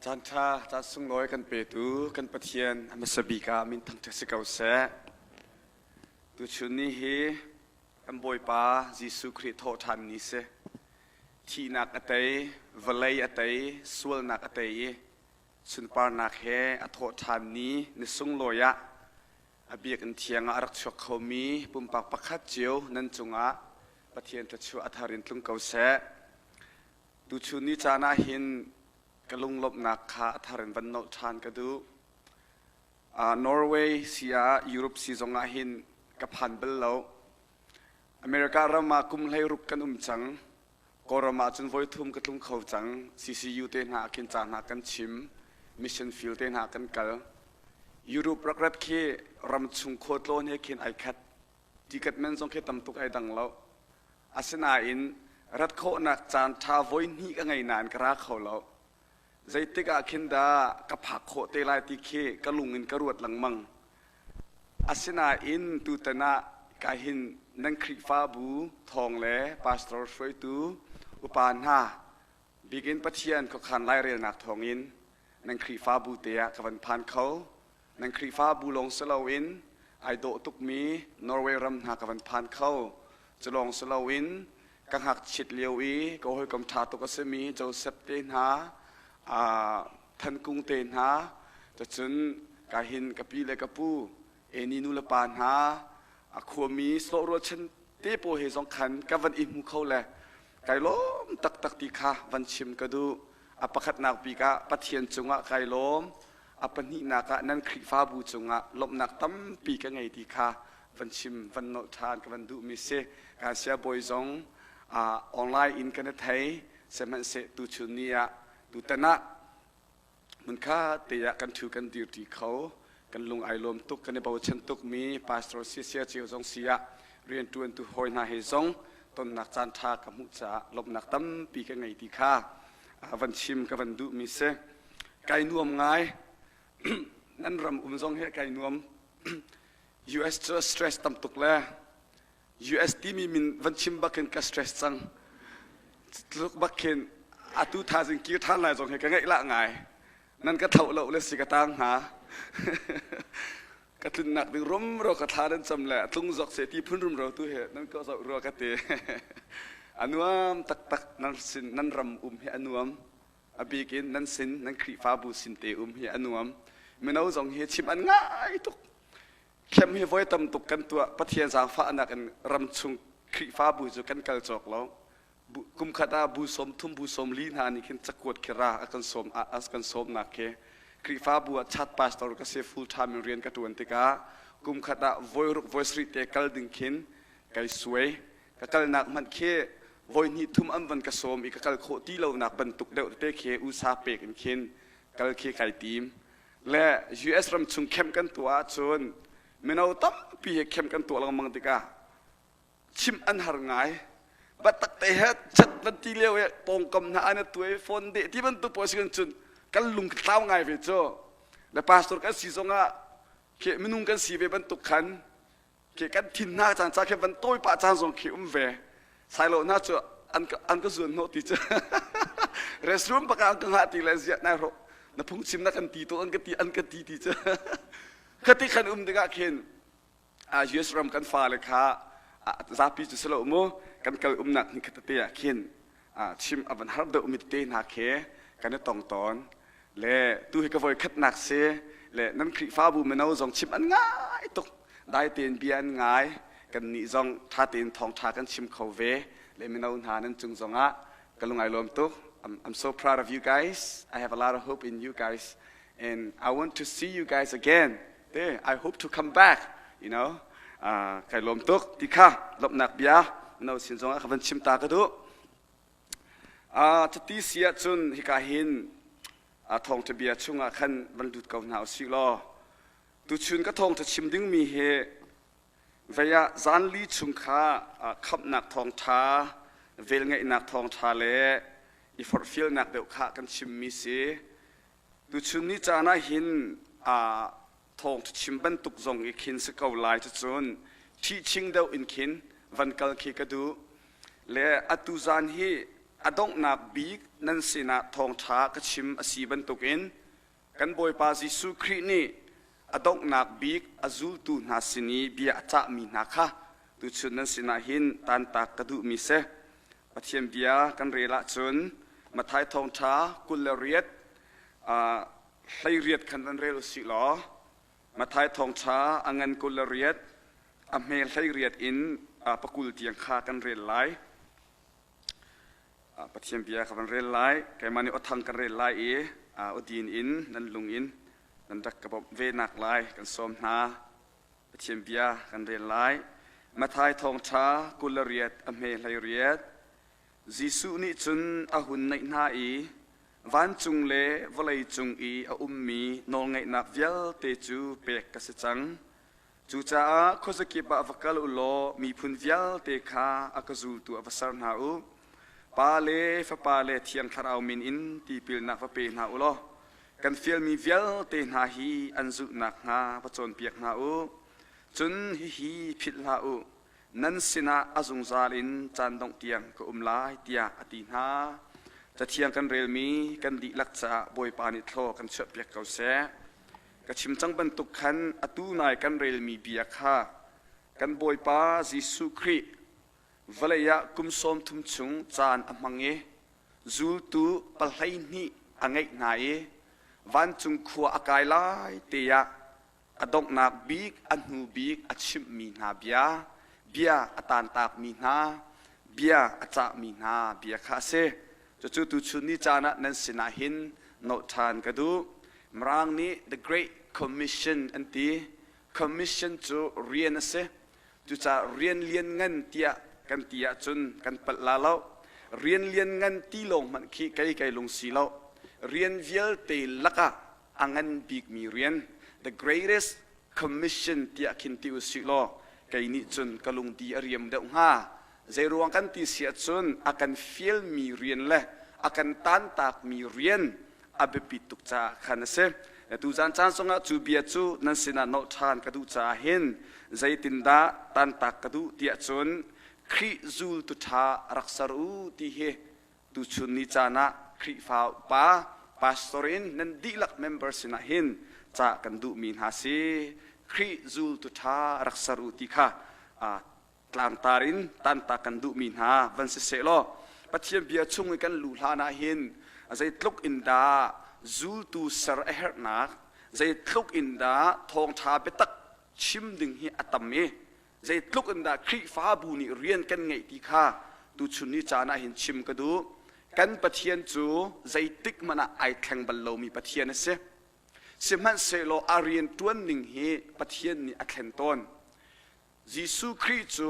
Caan ṭha, caan sunglawi kan petu kan Pathian a hmasa bik ah min thangṭhat si ko seh. Tuchun ni hi kan Bawipa Jesuh Khrih thawhṭhan ni si. Thihnak a tei, vawlei a tei, sualnak a tei i sunparnak he a thawhṭhan ni ni sunglawi ah a biakinn thiang ah a rak chuak khomi pumpak pakhat cio nan cungah Pathian thluachuah a thar in tlung ko seh. Tuchun ni caan ah hin ka lunglawmhnak kha a thar in van nolh ṭhan ka duh. Uh, Norway si ah Europe si zong ah hin ka phan bal lo. America ram ah kum 16 kan um cang. Kawlram ah cun voi thum ka tlung kho cang. CCU te hna ah khin ca hna kan chim. Mission field te hna kan kal. Europe rak rat khi ram chung khualtlawn he khin ai khat. Ticket man zong khi tam tuk ai dang lo. Asinain rat khawhnak caan ṭha voi hnih ka ngei nain ka ra kho lo. Zeitik ah khin dah ka phak khawh te lai ti khi ka lung in ka ruat lengmang. Asinain tutan ah ka hin nan Khrihfabu thawng le pastor hruaitu upa hna bikin Pathian khuakhan lairelnak thawngin nan Khrihfabu te ah ka van phan kho. Nan Khrihfabu lawng si loin ai dawh tukmi Norway ram hna ka van phan kho. Cu lawng si loin ka ngakchiat lio i ka hawikom ṭha tuk a simi Joseph te hna, Than Kung te hna, cun ka hin ka pi le ka pu, Eni nu le pa hna, a khuami sawh rualchan te pawl he zong khan ka van i hmu kho le kai lawm taktak ti kha van chim ka duh. A pakhatnak bik ah Pathian cungah kai lawm. A pahnihnak ah nan Khrihfabu cungah lawmhnak tampi ka ngei ti kha van chim van nolh ṭhan ka van duhmi si. Kan siabawi zong uh, online in kan i thei. Sihmanhseh tuchun ni ah tutan ah hmunkhat te ah kan ṭhu kan dirṭi kho. Kan lung ai lawm tuk, kan i bochan tukmi Pastor Sisia cio zong si ah rianṭuantu hawi hna he zong tonnak caan ṭha ka hmuh caah lawmhnak tampi ka ngei ti kha van chim ka van duhmi si. Kai nuam ngai. Nan ram um zong hi kai nuam. US cu stress tam tuk le US timi min van chim bakin ka stress cang. Tluk bakin atu thazing kir than lai zong hi ka ngaih lah ngai. Nan ka thlauh lo le si ka tang hnga. Ka tlunnak ding rumro ka thla nan cam le tlung zok se ti phun rumro tu he nan ka zoh rua ka ti. A nuam taktak nan sin nan ram um hi a nuam. A bik in nan sin nan Khrihfabu sin te um hi a nuam. Mino zong hi chim an ngai tuk. Khem hi voi tam tuk kan tuah. Pathian zaangfahnak in ram chung Khrihfabu cu kan kal cawk lo. Kum khat ah bu sawm thum bu sawm li hna nih khin cakuat khi ra a kan sawm a kan sawmnak khi Khrihfabu ah chat pastor ka si full time in rian ka ṭuan tikah kum khat ah voi ruk voi sarih te kal ding khin kai suai ka kalnak hmanh khi voi hnih thum an van ka sawm i ka kal khawh ti lonak bantuk deuh tete khi usa pek in khin kal khi kai tim le US ram chung camp kan tuah ahcun mino tampi he camp kan tuah lengmang tikah chimh an har ngai batak te he chat van ti lio he pawngkam hna an tuai phone de ti bantuk pawl si kan cun kan lung tlau ngai ve cu le pastor kan si zongah khi minung kan si ve bantuk khan khi kan thin hna caan ca khi van tawi pah caan zong khi um ve sailo hna cu an ka an ka zuan hnawh ti cu restroom bak ah an ka ngah ti le ziah nai ro na phungchim na kan ti to an ka ti an ka ti ti cu khati khan um tikah khin US ram kan fale kha zapi cu si lo mu kan kal umnak ni khat te ah khin chim a van har deuh mi te hna khi kan i tong tawn le tu hi ka voi khatnak si le nan Khrihfabu mino zong chim an ngai tuk dai tein bia an ngai kan nih zong ṭha tein thawngṭha kan chim kho ve le mino hna nan cung zongah ka lung ai lawm tuk I'm, I'm so proud of you guys I have a lot of hope in you guys and I want to see you guys again te I hope to come back you know uh, kai lawm tuk ti kha lawmhnak bia no sin zongah ka van chim ta ka duh uh, cuti si ahcun hika hin uh, thawngṭha bia chungah khan van lut ko hna usih law tuchun ka thawngṭha chim dingmi hi vei ah zanli chung kha khamhnak thawngṭha velngeihnak thawngṭha le i forhfialnak deuh kha kan chimmi si Tuchun ni caan ah hin aa thawngṭha chim bantuk zong i khin si ko lai cucun ṭhihching deuh in khin van kal khi ka duh. Le atu zan hi A donghnak bik nan sinah thawngṭha ka chim a si bantukin kan Bawipa Jesuh Khrih nih a donghnak bik a zultu hna sin i bia a cahmi hna kha tuchun nan sinah hin tantak ka duhmi si. Pathian bia kan rel ahcun Matthai thawngṭha 28 18 khan van rel u sih law Matthai thawngṭha a ngan 28 a hme 18 in pakul tiang kha kan rel lai. Pathian bia ka van rel lai. Keimah nih awthang kan rel lai i awdin in nan lung in nan rak ka bawmh ve nak lai kan sawm hna. Pathian bia kan rel lai. Matthai thawngṭha 28 a hme 18 Jesuh nih cun a hun naih hna i vancung le vawlei cung i a ummi nawlngeihnak vialte cu pek ka si cang. Cucaah khuazakip ah va kal u law miphun vialte kha a ka zultu ah va ser hna u. Pa le Fapa le Thiang Thlarau min in tipilnak va pe hna u law kan fialmi vialte hna hi an zulh nakhnga va cawnpiak hna u. Cun hihi philh hlah u, nan sinah a zungzal in caan dongh tiang ka um lai, tiah a ti hna. Cathiang kan relmi kan dihlak caah Bawipa nih thlaw kan chuahpiak ko seh. Ka chim cang bantuk khan atu nai kan relmi bia kha kan Bawipa Jesuh Khrih vawlei ah kum 30 chung caan a hmang i zultu 12 a ngeih hna i vancung khua a kai lai te ah a donghnak bik a hnu bik a chimhmi hna bia, bia a taantakmi hna, bia a cahmi hna bia kha a si. Cucu tuchun ni caan ah nan sinah hin nolh ṭhan ka duh. Mirang nih The Great Commission an ti. Commission cu rian a si. Cucaah rian lianngan tiah kan ti ahcun kan palh la lo. Rian lianngan ti lawng hmanh khi kei kai lung si lo. Rian vialte lakah a ngan bikmi rian, the greatest commission tiah khin ti usih law kei nih cun ka lungdi a riam deuh hnga. Zeiruang kan ti si ahcun a kan fialmi rian le a kan tantakmi rian a biapit tuk caah khan a si. Tuzan caan zongah cu bia cu nan sinah nolh ṭhan ka duh caah hin zeitindah tantak ka duh tiah cun Khrih zultu ṭha rak ser u ti hi tuchun ni caan ah Khrihfa upa pastor in nan dihlak member sinah hin ca kan duhmi hna si. Khrih zultu ṭha rak ser u ti kha tlangtar in tantak kan duhmi hna van si sehlaw Pathian bia chung i kan luh hlan ah hin zeitluk in dah zultu ser a herhnak zeitluk in dah thawngṭha biatak chim ding hi a tam i zeitluk in dah Khrihfabu nih rian kan ngeih ti kha tuchun ni caan ah hin chim ka duh. Kan Pathian cu zeitik hmanh ah ai thleng bal lomi Pathian a si. Sihmanhsehlaw a rian ṭuan ning hi Pathian nih a thlen tawn. Jesuh Khrih cu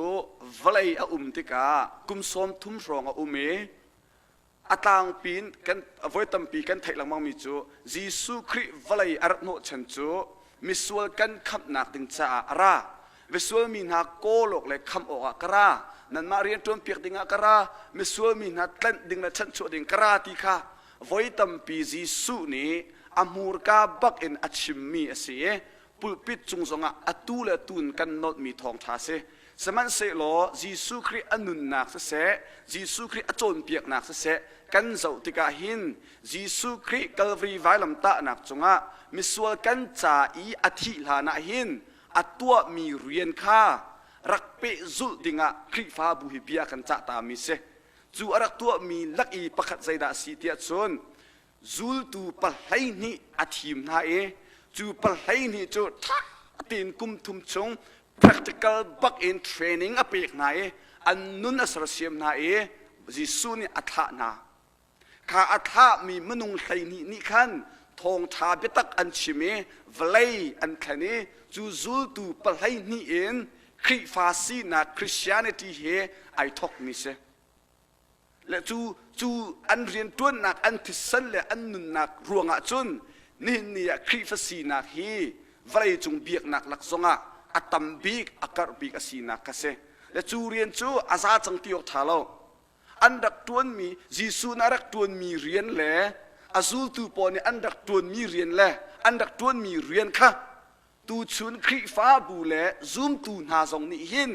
vawlei a um tikah kum 30 hrawng a um i a tlangpi in kan voi tampi kan theih lengmangmi cu Jesuh Khrih vawlei a rat hnawhchan cu misual kan khamhnak ding caah a ra. Misual mi hna kawl awk le khamh awkah ka ra. Nanmah rian ṭuanpiak dingah ka ra. Misual mi hna tlanh ding le chanhchuah ding ka ra ti kha voi tampi Jesuh nih a hmurka bak in a chimmi a si i pulpit cung zongah atu le atu in kan nolhmi thawngṭha a si. Sihmanhsehlaw Jesuh Khrih a nunnak siseh, Jesuh Khrih a cawnpiaknak siseh, kan zoh tikah hin Jesuh Khrih Kalvari vailamtahnak cungah misual kan ca i a thih hlanah hin a tuahmi rian kha rak pehzulh dingah Khrihfabu hi bia kan cah tami si. Cu a rak tuahmi lak i pakhat zeidah a si tiah cun zultu 12 a thim hna i cu 12 cu ṭha tein kum thum chung practical bak in training a pek hna i an nun a sersiam hna i Jesuh nih a thlah hna. Kha a thlahmi minung 12 nih khan thawngṭha biatak an chim i vawlei an thlen i cu zultu 12 in Khrihfa sinak Christianity he ai thawkmi si. Le cu cu an rianṭuannak an thisen le an nunnak ruangah cun nihin ni ah Khrihfa sinak hi vawleicung biaknak lak zongah a tam bik a karh bik a sinak kha si. Le cu rian cu a za cang ti awk ṭha lo. An rak ṭuanmi Jesuh nih a rak ṭuanmi rian le a zultu pawl nih an rak ṭuanmi rian le an rak ṭuanmi rian kha Tuchun Khrihfabu le zumtu hna zong nih hin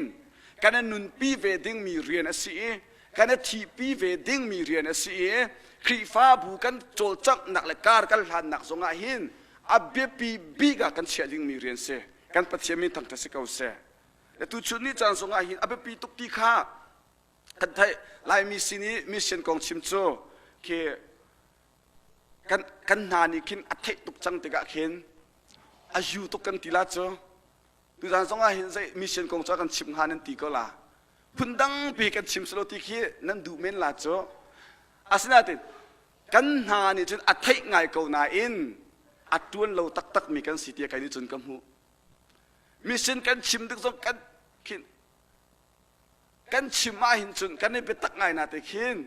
kan i nunpi ve dingmi rian a si i. Kan i thihpi ve dingmi rian a si i Khrihfabu kan cawlcanghnak le kar kan hlannak zongah hin a biapi bik ah kan chiah dingmi rian si. Kan Pathian min thangṭhat si ko seh. Le tuchun ni caan zongah hin a biapi tuk ti kha kan theih. Laimi sin i mission kong chim cu khi kan kan hna nih khin a theih tuk cang tikah khin a yu tuk kan ti la cu. Tuzaan zongah hin zei mission kong cu kan chim hnga nan ti ko la. Phundang pi kan chim selo ti khi nan duh men la cu. Asinain kan hna nih cun a theih ngai ko nain a tuan lo taktak mi kan si tiah kai nih cun ka hmuh. Mission kan chim tik zong kan khin kan chim ah hin cun kan i biatak ngai na te khin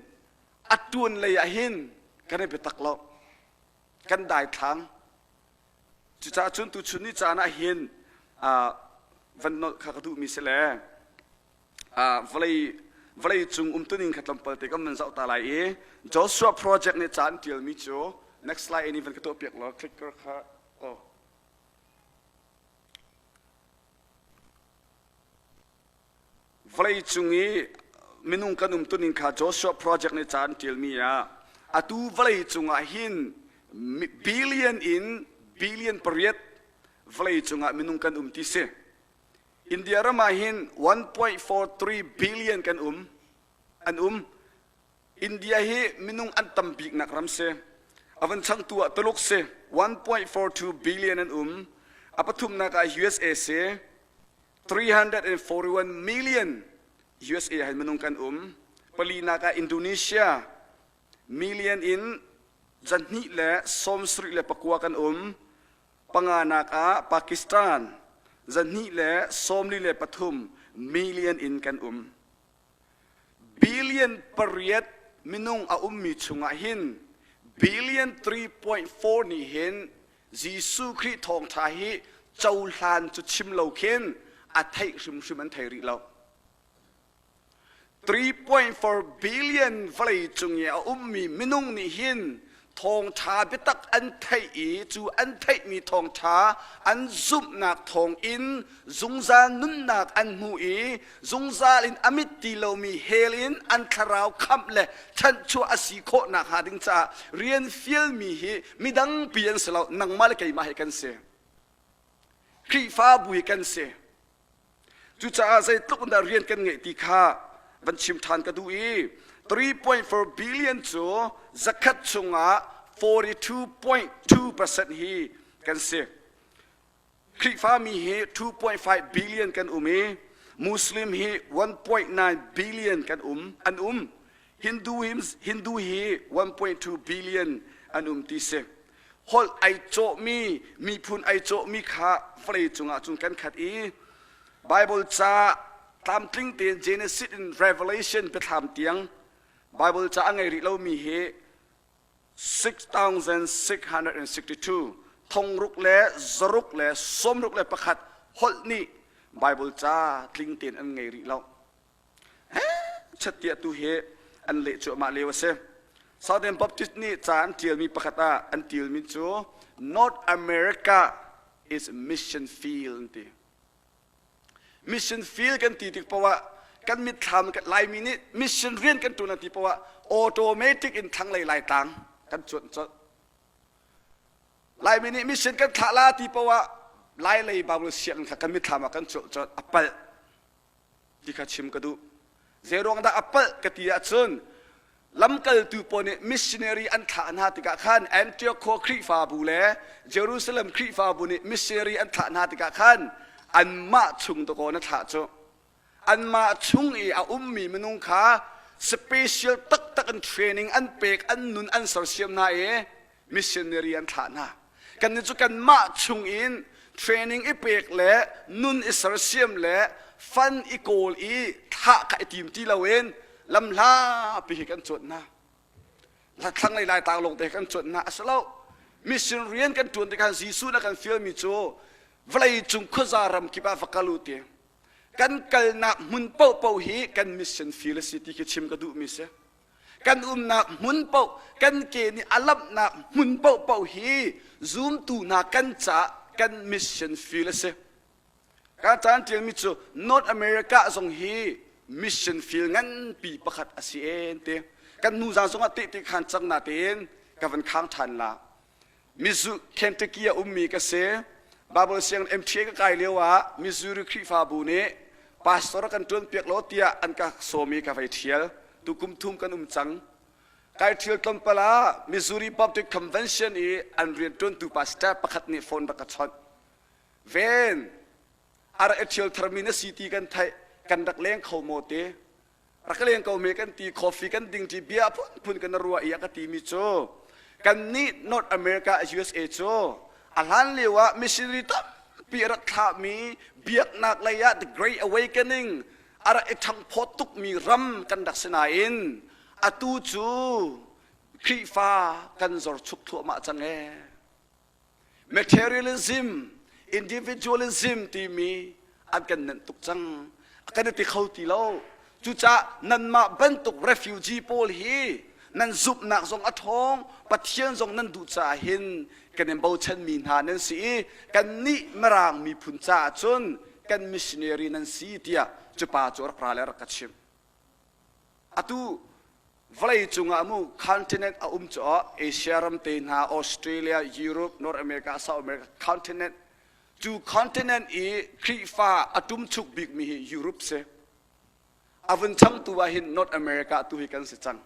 a tuan lei ah hin kan i biatak lo. Kan daithlang. Cucaah cun tuchun ni caan ah hin van nolh kha ka duhmi si le vawlei vawlei cung umtuning kha tlawmpal te kan van zoh ta lai i Joshua Project nih ca an ṭialmi cu next slide in van ka tuah piak law clicker kha oh Vawleicung i minung kan umtuning kha Joshua Project nih ca an ṭialmi ah atu vawleicung ah hin billion in billion pariat vawleicung ah minung kan um ti si. India ram ah hin 1.43 billion kan um an um. India hi minung an tam biknak ram si. A van changtu ah Tuluk si 1.42 billion an um. A pathumnak ah USA si 341 million USA ah hin minung kan um. Palinak ah Indonesia million in zahnih le 74 kan um. Panganak ah Pakistan zahnih le 43 million in kan um. Billion pariat minung a ummi chungah hin billion 3.4 nih hin Jesuh Khrih thawngṭha hi cohlan cu chim lo khin a theih hrimhrim an thei rih lo. 3.4 billion vawlei cung i a ummi minung nih hin thawngṭha biatak an theih i cu an theihmi thawngṭha an zumhnak thawngin zungzal nunnak an hmu i zungzal in a mit ti lomi hell in an thlarau khamh le chanhchuah a si khawh nakhnga ding caah rian fialmi hi midang pi an si lo nangmah le keimah hi kan si Khrihfabu hi kan si Cucaah zeitluk in dah rian kan ngeih ti kha van chim ṭhan ka duh i 3.4 billion cu zakhat chungah 42.2% hi kan si. Khrihfami hi 2.5 billion kan um i Muslim hi 1.9 billion kan um an um. Hindu hi, Hindu hi 1.2 billion an um ti si. Holh ai cawhmi miphun ai cawhmi kha vawlei cungah cun kan khat i Bible ca tlamtling tein Genesis in Revelation biathlam tiang Bible ca a ngei rih lomi hi 6662 thongruk le zaruk le sawmruk le pakhat holh nih Bible ca tling tein an ngei rih lo. Chattiah tu hi an leh cuahmah lio a si. Southern Baptist nih ca an ṭialmi pakhat ah an ṭialmi cu North America is mission field an ti. Mission field kan ti tik poah ah kan mitthlam Laimi nih mission rian kan ṭuan an ti poah ah automatic in thlanglei Laitlang kan cuanh colh. Laimi nih mission kan thlah la ti poah ah Lailei Bible sianginn kha kan mitthlam ah kan cuanh colh a palh. ti kha chim ka duh. Zeiruang dah a palh ka ti ahcun lamkaltu pawl nih missionary an thlah hna tikah khan Antioch khua Khrihfabu le Jerusalem Khrihfabu nih missionary an thlah hna tikah khan anmah chung dakaw na thlah cu anmah chung i a ummi minung kha special taktak in training an pek an nun an sersiam hna i missionary an thlah hna kannih cu kanmah chung in training i pek le nun i sersiam le fan i kawl i thlah kha i tim ti loin lamhla pi hi kan cuanh hna thlanglei lai tang lawng te kan cuanh hna a si lo mission rian kan ṭuan tikah Jesuh na kan fialmi cu vawlei cung khuaza ram kip ah va kal u ti kan kalnak hmun paohpaoh hi kan mission field a si ti khi chim ka duhmi si Kan umnak hmun paoh, kan ke nih a lamhnak hmun paohpaoh hi zumtu hna kan caah kan mission field a si. Ka caan ṭialmi cu North America zong hi mission field nganpi pakhat a si en te. Kan nu zang zongah tehte khan cang na tein ka van khang ṭhan la. Mizu Kentucky a ummi ka si. Bible sianginn MTA ka kai lio ah Missouri Khrihfabu nih pastor kan ṭuan piak law tiah an ka sawm i ka vei ṭhial. Tu kum thum kan um cang. Kai ṭhial tlawmpal ah Missouri Baptist Convention i an rianṭuantu pastor pakhat nih phone rak ka chawnh. Ven, a rak i ṭhial tharmi na si ti kan theih, kan rak leng kho maw te? Rak leng ko me kan ti, coffee kan ding ṭi, bia phunphun kan ruah i a ka timi cu kannih North America USA cu a hlan lio ah missionary tampi a rak thlahmi biaknak lei ah the Great Awakening a rak i ṭhangphawt tukmi ram kan rak si nain atu cu Khrihfa kan zor chuk thluahmah cang ee. Materialism, individualism timi an kan nenh tuk cang. Kan i ti kho ti lo. Cucaah nanmah bantuk refugee pawl hi nan zumhnak zong a ṭhawng, Pathian zong nan duh caah hin kan in bochanmi hna nan si i kannih Mirang miphun caah cun kan missionary nan si tiah cu pa cu rak ra le rak ka chimh. Atu vawlei cungah mu continent a um cu Asia ram te hna, Australia, Europe, North America, South America continent cu continent i Khrihfa a ṭumchuk bikmi hi Europe si. A vun changtu ah hin North America tu hi kan si cang.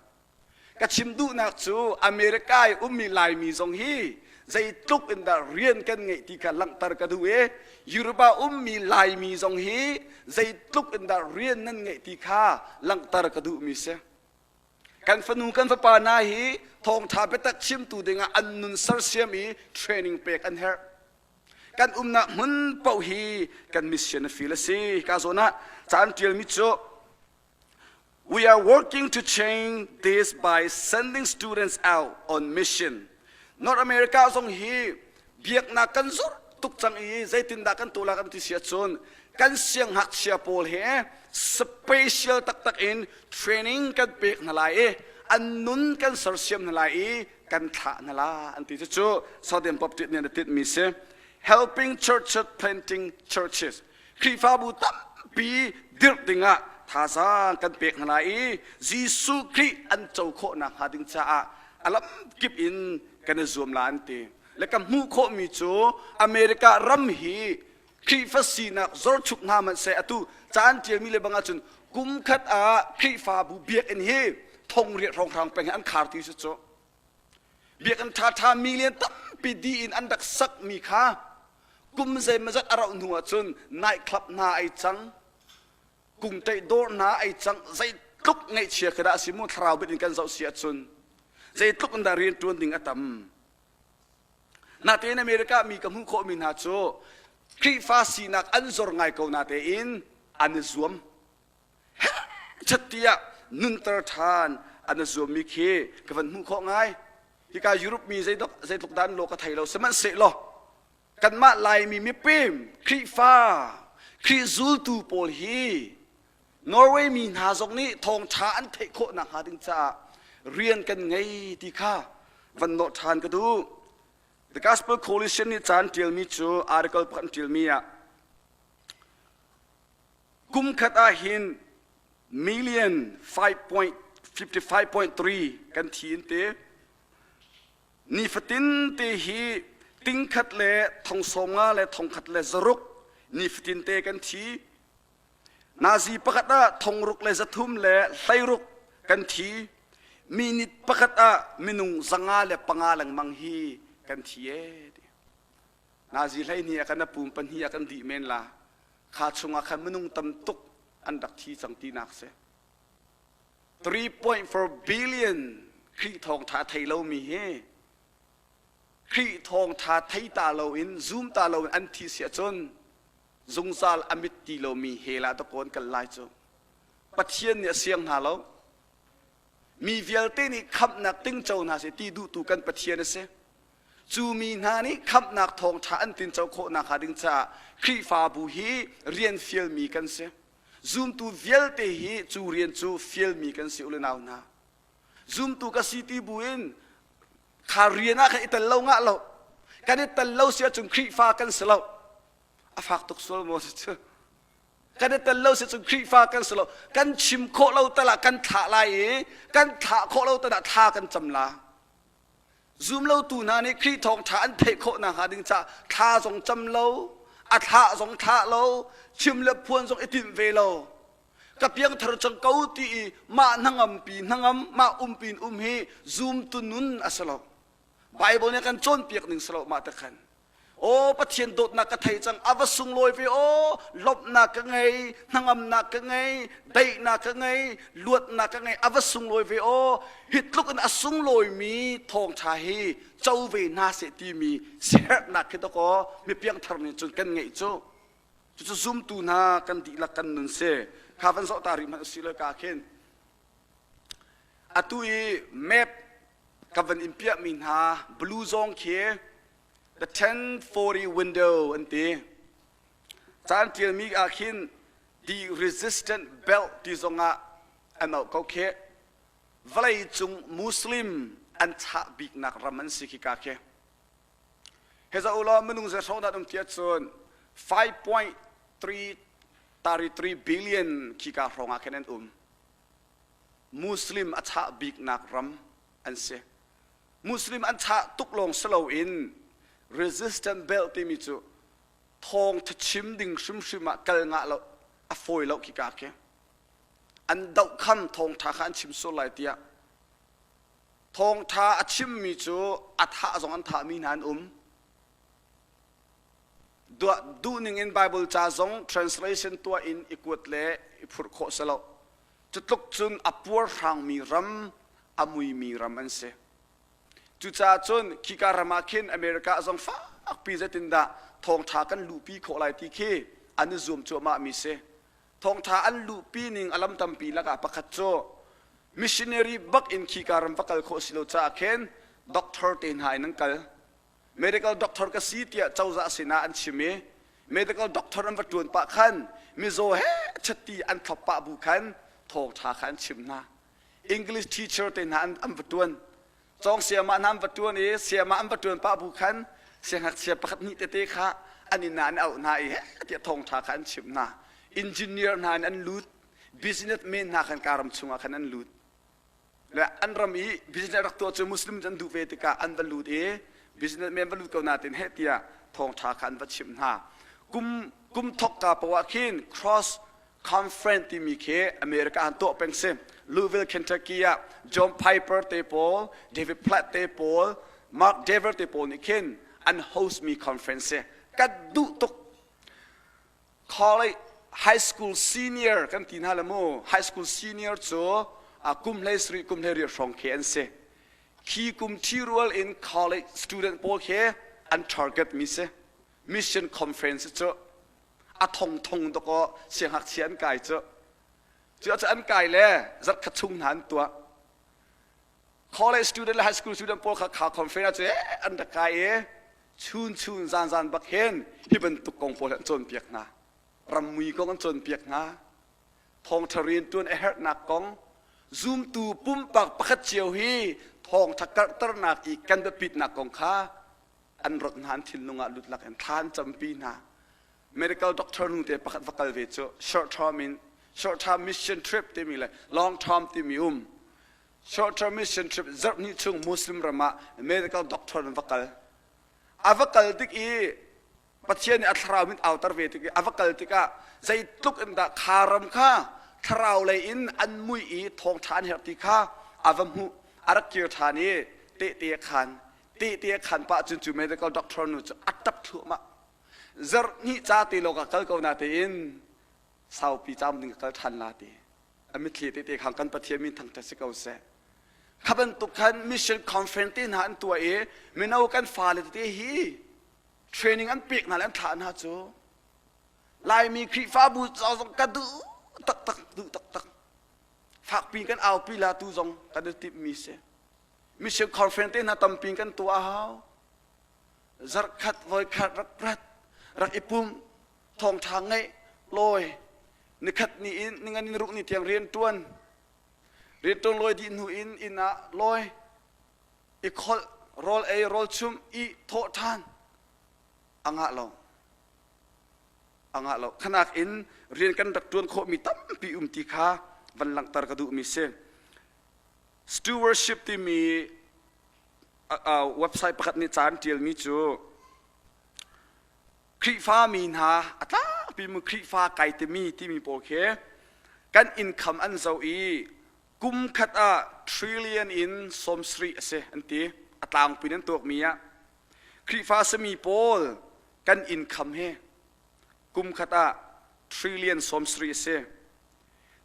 Ka chim duhnak cu America i ummi Laimi zong hi zeitluk in dah rian kan ngeih ti kha langhter ka duh i Europe ah ummi Laimi zong hi zeitluk in dah rian nan ngeih ti kha langhter ka duhmi si. Kan fanu kan fapa hna hi thawngṭha biatak chimtu dingah an nun sersiam i training pek an herh. Kan umnak hmun paoh hi kan mission a feel a si. Ka zawn ah ca an ṭialmi cu We are working to change this by sending students out on mission. North America zong hi biaknak kan zor tuk cang i zeitindah kan tuah kan ti si ahcun kan siangngakchia pawl he special taktak in training kan pek hna lai i an nun kan sersiam hna lai i kan thlah hna la an ti cucu Southern Baptist nih an tinhmi si. Helping churches planting churches. Khrihfabu tampi dirh dingah thazaang kan pek hna lai i Jesuh Khrih an co khawh nakhnga ding caah a lamkip in kan i zuam la an ti. Le ka hmuh khawhmi cu America ram hi Khrihfa sinak zorchuk hna hmanh seh atu caan ṭialmi le bang ahcun kum khat ah Khrihfabu biakinn hi thong riat hrawnghrang peng hi an khar ti si cu. Biakinn ṭhaṭha million tampi dih in an rak sakmi kha kum zeimawzat a rauh hnu ahcun night club hna ai cang, kungṭeih dawr hna ai cang, zeitluk ngaihchia khi dah a si mu thlarau bit in kan zoh si ahcun zeitluk in dah rianṭuan ding a tam. Natein America mi ka hmuh khawhmi hna cu Khrihfa sinak an zor ngai ko natein an i zuam. Hechat tiah nunter ṭhan an i zuammi khi ka van hmuh khawh ngai. Hika Europe mi zeitluk zeitluk dan law ka thei lo sihmanhsehlaw kanmah Laimi mipim Khrihfa Khrih zultu pawl hi Norway mi hna zong nih thawngṭha an theih khawh nakhnga ding caah rian kan ngei ti kha van nawh ṭhan ka duh. The Gospel Coalition nih ca an ṭialmi cu article pakhat an ṭialmi ah Kum khat ah hin million 5.55.3 kan thi in ti. Nifatin te hi tingkhat le thong sawm nga le thong khat le zaruk nifatin te kan thi. Nazi pakhat ah thongruk le zathum le hleiruk kan thi. Minute pakhat ah minung zanga le panga lengmang hi kan thi ee. Nazi hleihnih ah kan a pum pahnih ah kan dih men la. Kha chungah khan minung tam tuk an rak thi cang tinak si. 3.4 billion Khrih thawngṭha thei lomi hi Khrih thawngṭha thei ta loin zum ta loin an thi si ahcun zungzal a mit ti lomi hell ah dakawn kal lai cu. Pathian nih a siang hna lo. Mi vialte nih khamhnak tingco hna seh ti duhtu kan Pathian a si. Cu mi hna nih khamhnak thawngṭha an tinco khawh nakhnga ding caah Khrihfabu hi rian fialmi kan si. Zumtu vialte hi cu rian cu fialmi kan si u le nau hna. Zumtu ka si ti bu in kha rian ah khan i tel lo ngah lo. Kan i tel lo si ahcun Khrihfa kan si lo. A fak tuk sual maw cu? Kan i tel lo si cun Khrihfa kan si lo. Kan chim khawh lo tal ah kan thlah lai i kan thlah khawh lo tal ah thla kan cam la. Zumlotu hna nih Khrih thawngṭha an theih khawh nakhnga ding caah thla zong cam lo, a thlah zong thlah lo, chim le phuan zong i tinh ve lo. Ka piangthar cang ko ti i mah hnangampi hnangam, mah umpi in um hi zumtu nun a si lo. Bible nih a kan cawnpiak ning si lo mah te khan. Aw Pathian dawtnak ka thei cang a va sunglawi ve aw lawmhnak ka ngei hnangamnak ka ngei daihnak ka ngei luatnak ka ngei a va sunglawi ve aw hi tluk in a sunglawimi thawngṭha hi co ve hna seh timi siaherhnak khi dakaw mi piangthar nih cun kan ngeih cu cucu zumtu hna kan dihlak kan nun si kha van zoh ta rih hmanh usih law ka khin atu i map ka van in piahmi hna blue zong khi The 1040 window an ti. Caan ṭialmi ah khin the resistant belt ti zongah an auh ko khi. Vawlei cung Muslim an chah biknak ram an si khi ka khi. Hi za ulaw minung zei hrawng dah um ti ahcun 5.3 billion khi ka hrawng ah khin an um. Muslim a chah biknak ram an si. Muslim an chah tuk lawng si loin resistant belt timi cu thawngtha chim ding hrimhrim ah kal ngah lo a fawi lo khi ka khi an dohkham thawngtha kha an chim sual lai tiah thawngtha a chimmi cu a thah zong an thahmi hna an um duh ning in Bible ca zong translation tuah in i kuat le i phurh khawh si lo Cutluk cun a puarhrangmi ram, a muimi ram an si. Cucaah cun khika ram ah khin America zong fakpi zeitindah thawngṭha kan luhpi khawh lai ti khi an i zuam cuahmahmi si. Thawngṭha an luhpi ning a lam tampi lakah pakhat cu missionary bak in khika ram va kal khawh si lo caah khin doctor te hna in an kal. Medical doctor ka si tiah cozah sinah an chim i medical doctor an va ṭuan pah khan mizaw he chatti an thlop pah bu khan thawngṭha kha an chimh hna. English teacher te hna an, an va ṭuan. Cawng sayama hna an va ṭuan i sayama an va ṭuan pah bu khan siangngakchia pakhat hnih tete kha an inn ah an auh hna i he tiah thawngṭha kha an chimh hna. Engineer hna in an lut, businessman hna khan karam chungah khan an lut. Le an ram i business rak tuah cu Muslim an duh ve tikah an va lut i businessman va lut ko natin heh tiah thawngṭha kha an va chimh hna. Kum kum thokka poah khin cross conference timi khi America an tuah peng si. Louisville, Kentucky ah John Piper te pawl, David Platt te pawl, Mark Dever te pawl nih khin an host mi conference si. Ka duh tuk. College high school senior kan ti hna le mu high school senior cu kum hlei sarih kum hlei riat hrawng khi an si khi kum ṭhirual in college student pawl khi an target mi si mission conference cu a thong thong dakaw siangngakchia an kai cu cu cu an kai le zarhkhat chung hna an tuah college student le high school student pawl kha kha conference cu an rak kai i chun chun zan zan bak hin hi bantuk kong pawl an cawnpiak hna rammui kong an cawnpiak hna thawngṭha rianṭuan a herhnak kong zumtu pumpak pakhat cio hi thawngṭha karhternak i kan biapitnak kong kha an rawt hna an thinlung ah lut lak in thla an campi hna medical doctor nu te pakhat va kal ve cu short term in short term mission trip timi le long term timi um short term mission trip zarh hnih chung Muslim ram ah medical doctor in va kal a va kal tik i Pathian nih a thlarau min auter ve tik i a va kal tikah zeitluk in dah kha ram kha thlarau lei in an mui i thawngṭha an herh ti kha a va hmuh a rak kir ṭhan i tehte a khan tehte a khan pah cun cu medical doctor nu cu a ṭap thluahmah zarh hnih ca te lawng ah kal ko na tein saupi cam ding ka kal ṭhan la ti a mitthli tete khan kan Pathian min thangṭhat si ko seh. Kha bantuk khan mission conference te hna an tuah i mino kan fale tete hi training an pek hna le an thlah hna cu Laimi Khrihfabu zong ka duh taktak duh taktak fakpi kan aupi la tu zong kan i timhmi si mission conference te hna tampi kan tuah a hau zarhkhat voikhat rak rat rak i pum thawngṭha ngeih lawi nikhat ni in ningan in ruk ni tiang rian ṭuan rian ṭuan lawi dih hnu in inn ah lawi i kholh rawl ei rawl chum i thawh ṭhan a ngah lo. A ngah lo. Khanak in rian kan rak ṭuan khawhmi tampi um ti kha van langhter ka duhmi si. Stewardship timi website pakhat nih ca an ṭialmi cu Khrihfami hna a tlangpi mu Khrihfa kai timi timi pawl khi kan income an zoh i kum khat ah trillion in 70 a si an ti. A tlangpi in an tuakmi ah Khrihfa simi pawl kan income hi kum khat ah trillion 70 a si.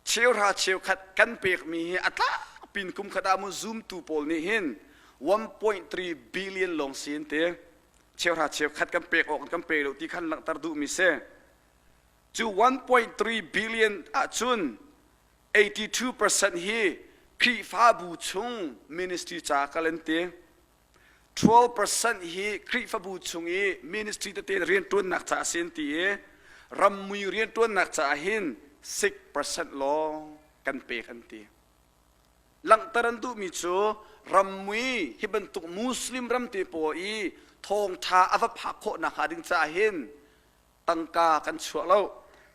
Cheuhra cheukhat kan pekmi hi a tlangpi in kum khat ah mu zumtu pawl nih hin 1.3 billion lawng si an ti. Cheuhra cheukhat kan pek awk kan pe lo ti khan langhter duhmi si. Cu 1.3 billion ahcun 82% hi Khrihfabu chung ministry ca kal an ti. 12% hi Khrihfabu chung i ministry tete rianṭuannak ca a si an ti i rammui rianṭuannak caah hin 6% lawng kan pek an ti. Langhter an duhmi cu rammui hi bantuk Muslim ram te pawl i thawngṭha a va phak khawh nakhnga ding caah hin tangka kan chuah lo,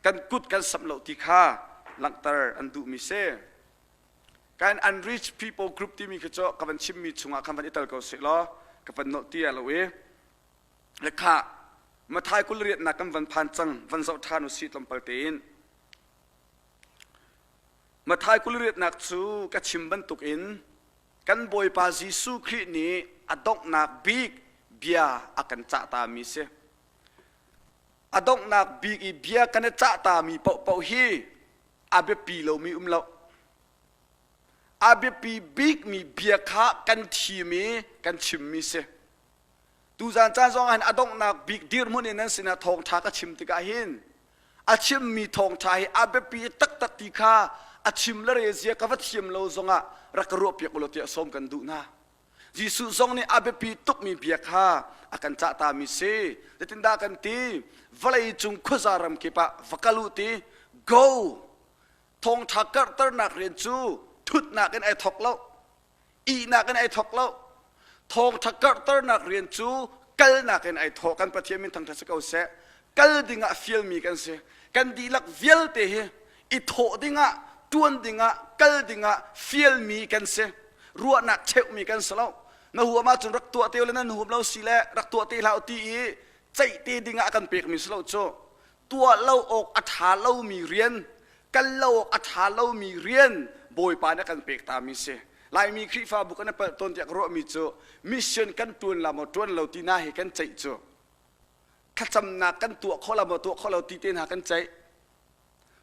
kan kut kan samh lo ti kha langhter an duhmi si. Kan unreached people group timi khi cu ka van chimmi chungah khan van i tel ko seh law ka van nolh ti lo i le kha Mathai kul riatnak kan van phan cang van zoh ṭhan u sih tlawmpal tein. Mathai kul riatnak cu ka chim bantukin kan Bawipa Jesuh Khrih nih a donghnak bik bia a kan cahtami si. A donghnak bik i bia kan i cahtami paohpaoh hi a biapi lomi um lo. A biapi bikmi bia kha kan thim i kan chimmi si. Tuzan caan zong ah hin a donghnak bik dirhmun in nan sinah thawngṭha ka chim tikah hin a chimmi thawngṭha hi a biapi taktak ti kha a chim le re zia ka va thiam lo zongah rak ka ruahpiak u law tiah sawm kan duh hna. Jesuh zong nih a biapi tukmi bia kha a kan cahtami si. Zeitindah kan ti? Vawlei cung khuaza ram kip ah va kal u ti. Go! Thawngṭha karhternak rian cu thutnak in ai thawk lo. Ihnak in ai thawk lo. Thawngṭha karhternak rian cu kalnak in ai thawk. Kan Pathian min thangṭhat si ko seh. Kal dingah fialmi kan si. Kan dihlak vialte hi i thawh dingah, ṭuan dingah, kal dingah fialmi kan si. Ruahnak cheuhmi kan si lo. Na huam ahcun rak tuah te le nan huam lo si le rak tuah te hlah ti i ceih te dingah a kan pekmi si lo cu. Tuah lo awk a ṭha lomi rian kal lo awk a ṭha lomi rian Bawipa nih a kan pek tami si. Laimi Khrihfabu kan i palh tawn tiah ka ruahmi cu mission kan ṭuan la maw ṭuan lo ti hna hi kan ceih cu. Thlacamnak kan tuah kho la maw tuah kho lo ti te hna kan ceih.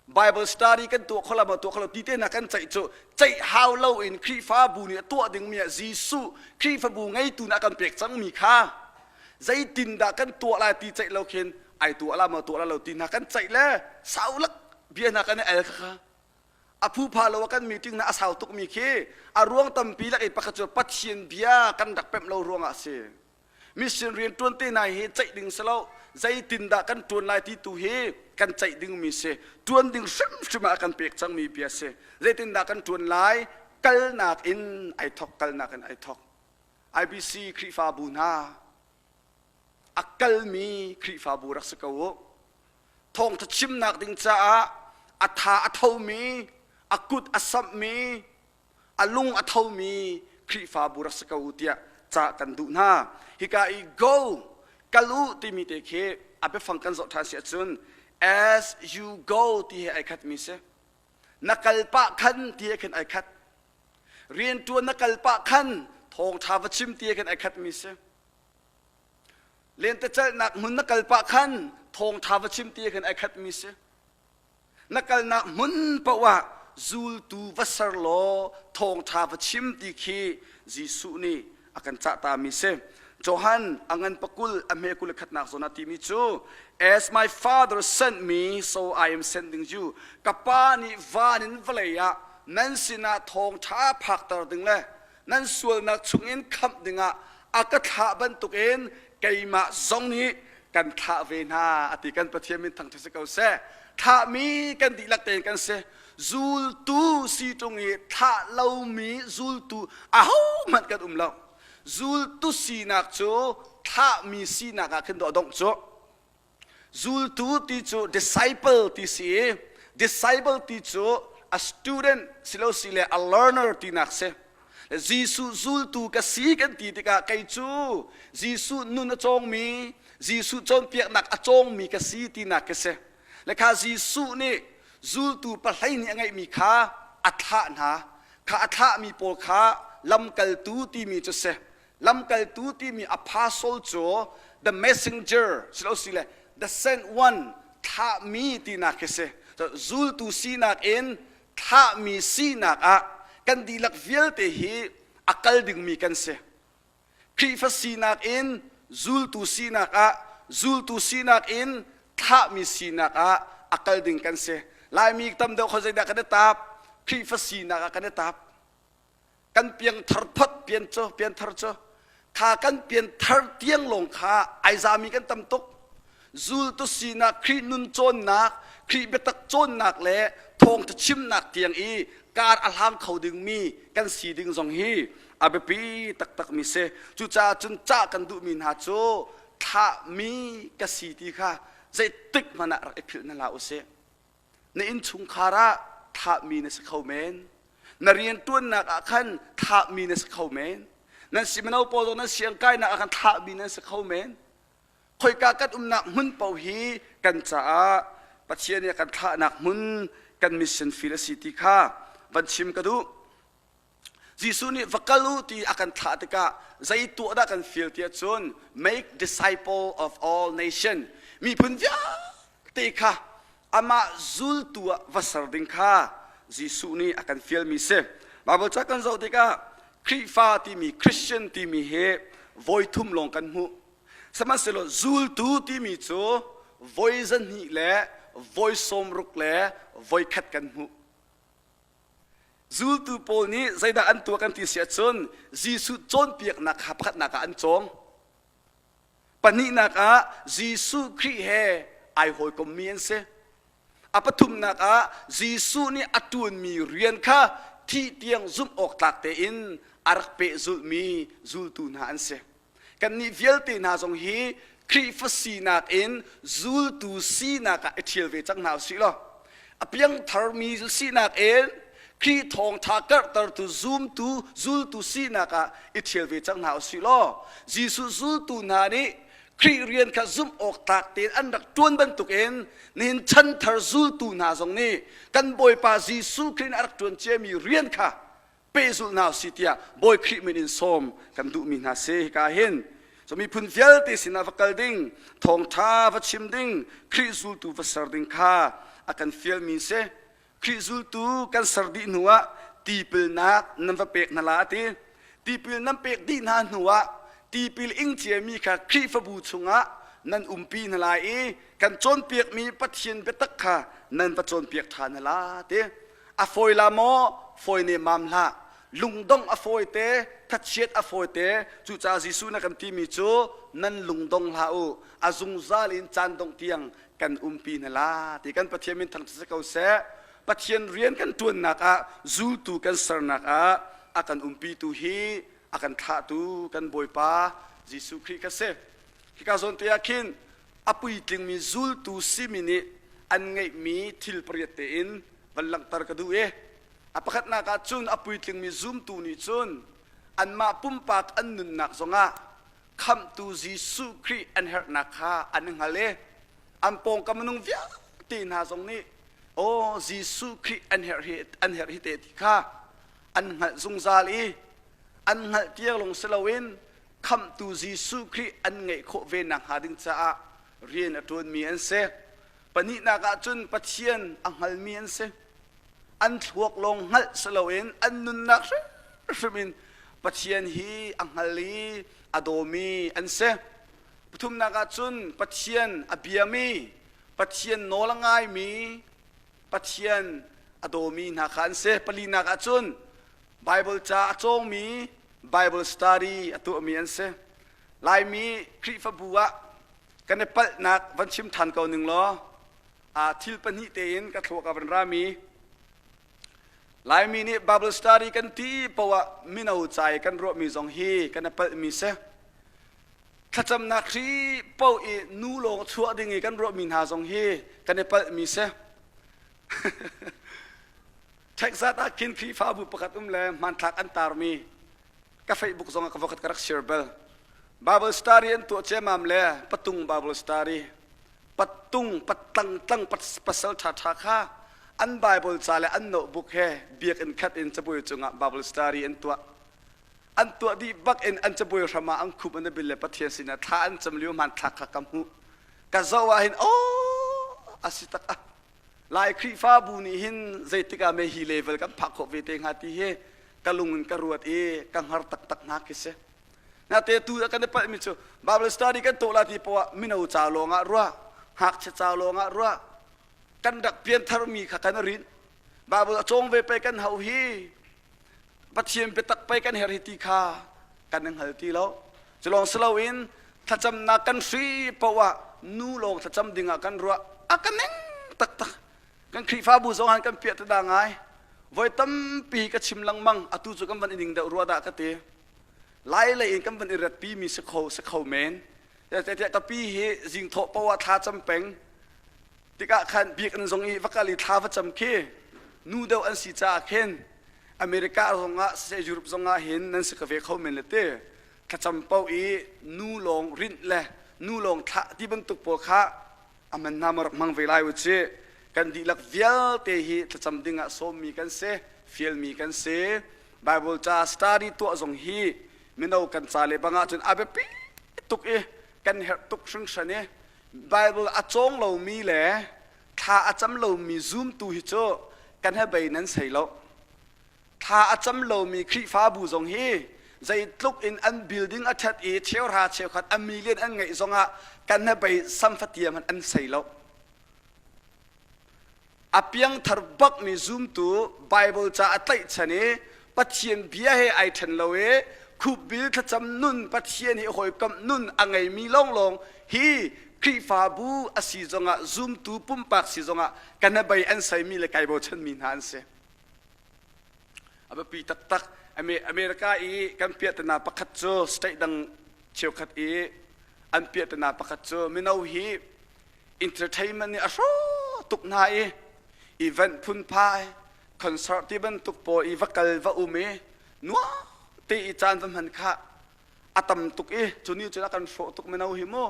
Bible study kan tuah kho la maw tuah kho lo ti te hna kan ceih cu ceih hau loin Khrihfabu nih a tuah dingmi ah Jesuh Khrihfabu ngeitu nih a kan pek cangmi kha zeitindah kan tuah lai ti ceih lo khin ai tuah la maw tuah la lo ti hna kan ceih le sau lak bia hna kan i el kha a phupha lo kan meeting na a sau tukmi khi a ruang tampi lak i pakhat cu Pathian bia kan rak pemh lo ruangah a si mission rian ṭuan te hna hi ceih ding si lo zeitindah kan ṭuan lai ti tu hi kan ceih dingmi si ṭuan ding hrimhrim ah kan pek cangmi bia si zeitindah kan ṭuan lai kalnak in ai thok kalnak in ai thok IBC Khrihfabu hna a kalmi Khrihfabu rak si ko u. Thawngtha chimnak ding caah a tha a thomi, a kut a samhmi, a lung a thomi Khrihfabu rak si ko u tiah ca kan duh hna. Hika i go kal u timi te khi a biafang kan zoh ṭhan si ahcun as you go ti he ai khatmi si. Na kal pah khan ti he khin ai khat. Rianṭuan na kal pah khan thawngṭha va chim ti he khan ai khatmi si. Lentecelhnak hmun na kal pah khan thawngṭha va chim ti he khan ai khatmi si. Na kalnak hmun paoh ah zultu va ser law thawngṭha va chim ti khi Jesuh nih a kan cahtami si. Johan a ngan pakul a hme kul khatnak zawn ah timi cu As my father sent me so I am sending you ka pa nih van in vawlei ah nan sinah thawngṭha phakter ding le nan sualnak chungin khamh dingah a ka thlah bantukin keimah zong nih kan thlah ve hna a ti kan Pathian min thangṭhat si ko seh thlahmi kan dihlak tein kan si zultu si ṭung i thlah lomi zultu ahohmanh kan um lo zultu sinak cu thlahmi sinak ah khin dawh dongh cu. Zultu ti cu disciple ti si i disciple ti cu a student silosile a learner tinak si. Jesuh zultu ka si kan ti tikah kei cu Jesuh nun a cawngmi, Jesuh cawnpiaknak a cawngmi ka si tinak ka si. Le kha Jesuh nih zultu pahlei nih a ngeihmi kha a thlah hna. Kha a thlahmi pawl kha lamkaltu timi cu si. Lamkaltu timi apostle cu the messenger silosile the sent one thlahmi tinak khi si. Zultu sinak in thlahmi sinak ah kan dihlak vialte hi a kal dingmi kan si. Khrihfa sinak in zultu sinak ah zultu sinak in thlahmi sinak ah a kal ding kan si. Laimi tam deuh kho zeidah kan i tap? Khrihfa sinak ah kan i tap. Kan piangthar phot pian cu pianthar cu kha kan pianthar tiang lawng kha ai zami kan tam tuk. Zultu sinak Khrih nun cawnnak Khrih biatak cawnnak le thawngtha chimnak tiang i kar a hlang kho dingmi kan si ding zong hi a biapi taktakmi si. Cucaah cun cah kan duhmi hna cu thlahmi ka si ti kha zeitik hmanh ah rak i philh hna hlah usih. Na innchungkhar ah thlahmi na si kho men. Na rianṭuannak ah khan thlahmi na si kho men. Nan si mino pawl zong nan siangkainak ah khan thlahmi nan si kho men. Khoika kan umnak hmun paoh hi kan caah Pathian nih a kan thlahnak hmun kan mission field a si ti kha van chim ka duh. Jesuh nih va kal u ti a kan thlah tikah zei tuah dah kan fial tiah cun make disciple of all nation miphun vialte kha amah zultu ah va ser ding kha Jesuh nih a kan fialmi si. Bible ca kan zoh tikah Khrihfa timi Christian timi hi voi thum lawng kan hmuh. Sihmanhsehlaw zultu timi cu voi zahnih le voi sawmruk le voi khat kan hmuh. Zultu pawl nih zeidah an tuah kan ti si ahcun Jesuh cawnpiaknak kha pakhatnak ah an cawng. Pahnihnak ah Jesuh Khrih he ai hawikommi an si. A pathumnak ah Jesuh nih a ṭuanmi rian kha thih tiang zumh awk tlak tein a rak pehzulhmi zultu hna an si. Kannih vialte hna zong hi Khrihfa sinak in zultu sinak ah i ṭhial ve cang hna usih law a piangtharmi sinak in Khrih thawngṭha karhtertu zumtu zultu sinak ah i ṭhial ve cang hna usih law Jesuh zultu hna nih Khrih rian kha zumh awk tlak tein an rak ṭuan bantukin nihin chanthar zultu hna zong nih kan Bawipa Jesuh Khrih nih a rak ṭuan ciami rian kha pehzulh hna usih tiah Bawi Khrih min in sawm kan duhmi hna si hika hin. So miphun vialte sinah va kal ding, thawngṭha va chim ding, Khrih zultu va ser ding kha a kan fialmi si. Khrih zultu kan ser dih hnuah tipilnak nan va pek hna la a ti. Tipil nan pek dih hna hnuah tipil ing ciami kha Khrihfabu chungah nan umpi hna lai i kan cawnpiakmi Pathian biatak kha nan va cawnpiak ṭhan hna la ti. A fawi la maw? Fawi nemmam hlah. Lungdong a fawi te, thachiat a fawi te. Cucaah Jesuh na kan timi cu nan lungdong hlah u. A zungzal in caan dongh tiang kan umpi hna la ti kan Pathian min thangṭhat si ko seh. Pathian rian kan ṭuannak ah zultu kan sernak ah a kan umpitu hi a kan thlahtu kan Bawipa Jesuh Khrih kha si. Hika zawn te ah khin a puitlingmi zultu simi nih an ngeihmi thil pariat tein van langhter ka duh i a pakhatnak ah cun a puitlingmi zumtu nih cun anmah pumpak an nunnak zongah khamhtu Jesuh Khrih an herhnak kha an i hngal i an pawngkam minung vialte hna zong nih aw Jesuh Khrih an herh hi an herh hi te ti kha an hngalh zungzal i an hngalh tiang lawng si loin khamhtu Jesuh Khrih an ngeih khawh ve nakhnga ding caah rian a ṭuanmi an si. Pahnihnak ah cun Pathian a hngalmi an si. An thluak lawng hngalh si loin an nunnak hrimhrim in Pathian hi a hngal i a dawmi an si. Pathumnak ah cun Pathian a biami, Pathian nawl a ngaimi, Pathian a dawmi hna kha an si. Palinak ah cun Bible ca a cawngmi, Bible study a tuahmi an si. Laimi Khrihfabu ah kan i palhnak van chim ṭhan ko ning law thil pahnih tein ka thluak a van rami Laimi nih Bible study kan ti poah mino ca i kan ruahmi zong hi kan i palhmi si. Thlacamnak hri paoh i nu lawng chuah ding i kan ruahmi hna zong hi kan i palhmi si. Texas ah khin Khrihfabu pakhat um le hmanthlak an tarmi ka Facebook zong ah ka voikhat ka rak share bal. Bible study an tuah ciammam le patung Bible study pattung patlang tlang pasal ṭha ṭha kha an Bible ca le an notebook he biakinn khat in cabuai cungah Bible study an tuah. An tuah dih bak in an cabuai hram ah an khup an bil le Pathian sinah thla an cam lio hmanthlak kha ka hmuh. Ka zoh ah hin aw a si tak ah Lai Khrihfabu nih hin zeitik ah me hi level kan phak khawh ve te hnga ti hi ka lung in ka ruat i ka hngar taktak hna khi si. Nate tu kan i palhmi cu Bible study kan tuah la ti poah mino ca lawng ah ruah, ngakchia ca lawng ah ruah, kan rak piantharmi kha kan rinh. Bible a cawng ve pei kan hau hi Pathian biatak pei kan her hi ti kha kan i hngal ti lo. Cu lawng si loin thlacamnak kan hri poah ah nu lawng thlacam ding ah kan ruah a ka ning taktak. Kan Khrihfabu zong han kan piah tada ngai. Voi tampi ka chim lengmang atu cu kan van i ning deuh rua dah ka ti. Lai lei in kan van i ratpi mi si kho si kho men. Tiah ka pi hi zing thawh poah ah thla cam peng. Tikah khan biakinn zong i va kal i thla va cam khi nu deuh an si caah khin America zongah siseh Europe zongah hin nan si ka ve kho men le ti thlacam paoh i nu lawng rinh le nu lawng thlah ti bantuk pawl kha a man hna maw rak hmang ve lai u ci kan dihlak vialte hi thlacam ding ah sawmmi kan si fialmi kan si Bible ca study tuah zong hi mino kan ca le bang ahcun a biapi tuk i kan herh tuk hringhran i Bible a cawng lomi le thla a cam lomi zumtu hi cu kan he bei nan sei lo. Thla a cam lomi Khrihfabu zong hi zeitluk in an building a ṭhat i cheuhra cheukhat a million an ngeih zongah kan he bei samfatia hmanh an sei lo. A piangthar bakmi zumtu Bible ca a tlaihchan i Pathian bia he ai ṭhen lo i khupbil thlacam nun Pathian hi hawikomh nun a ngeimi lawnglawng hi Khrihfabu a si zongah zumtu pumpak si zongah kan hnabei an seimi le kai bochanmi hna an si. A biapi taktak America i kan piahtana pakhat cu state dang cheukhat i an piahtana pakhat cu mino hi entertainment nih a hrawh tuk hna i event phunphai concert ti bantuk pawl i va kal va um i nuam te i caan va hman kha a tam tuk i cu nih cun a kan hrawh tuk mino hi mu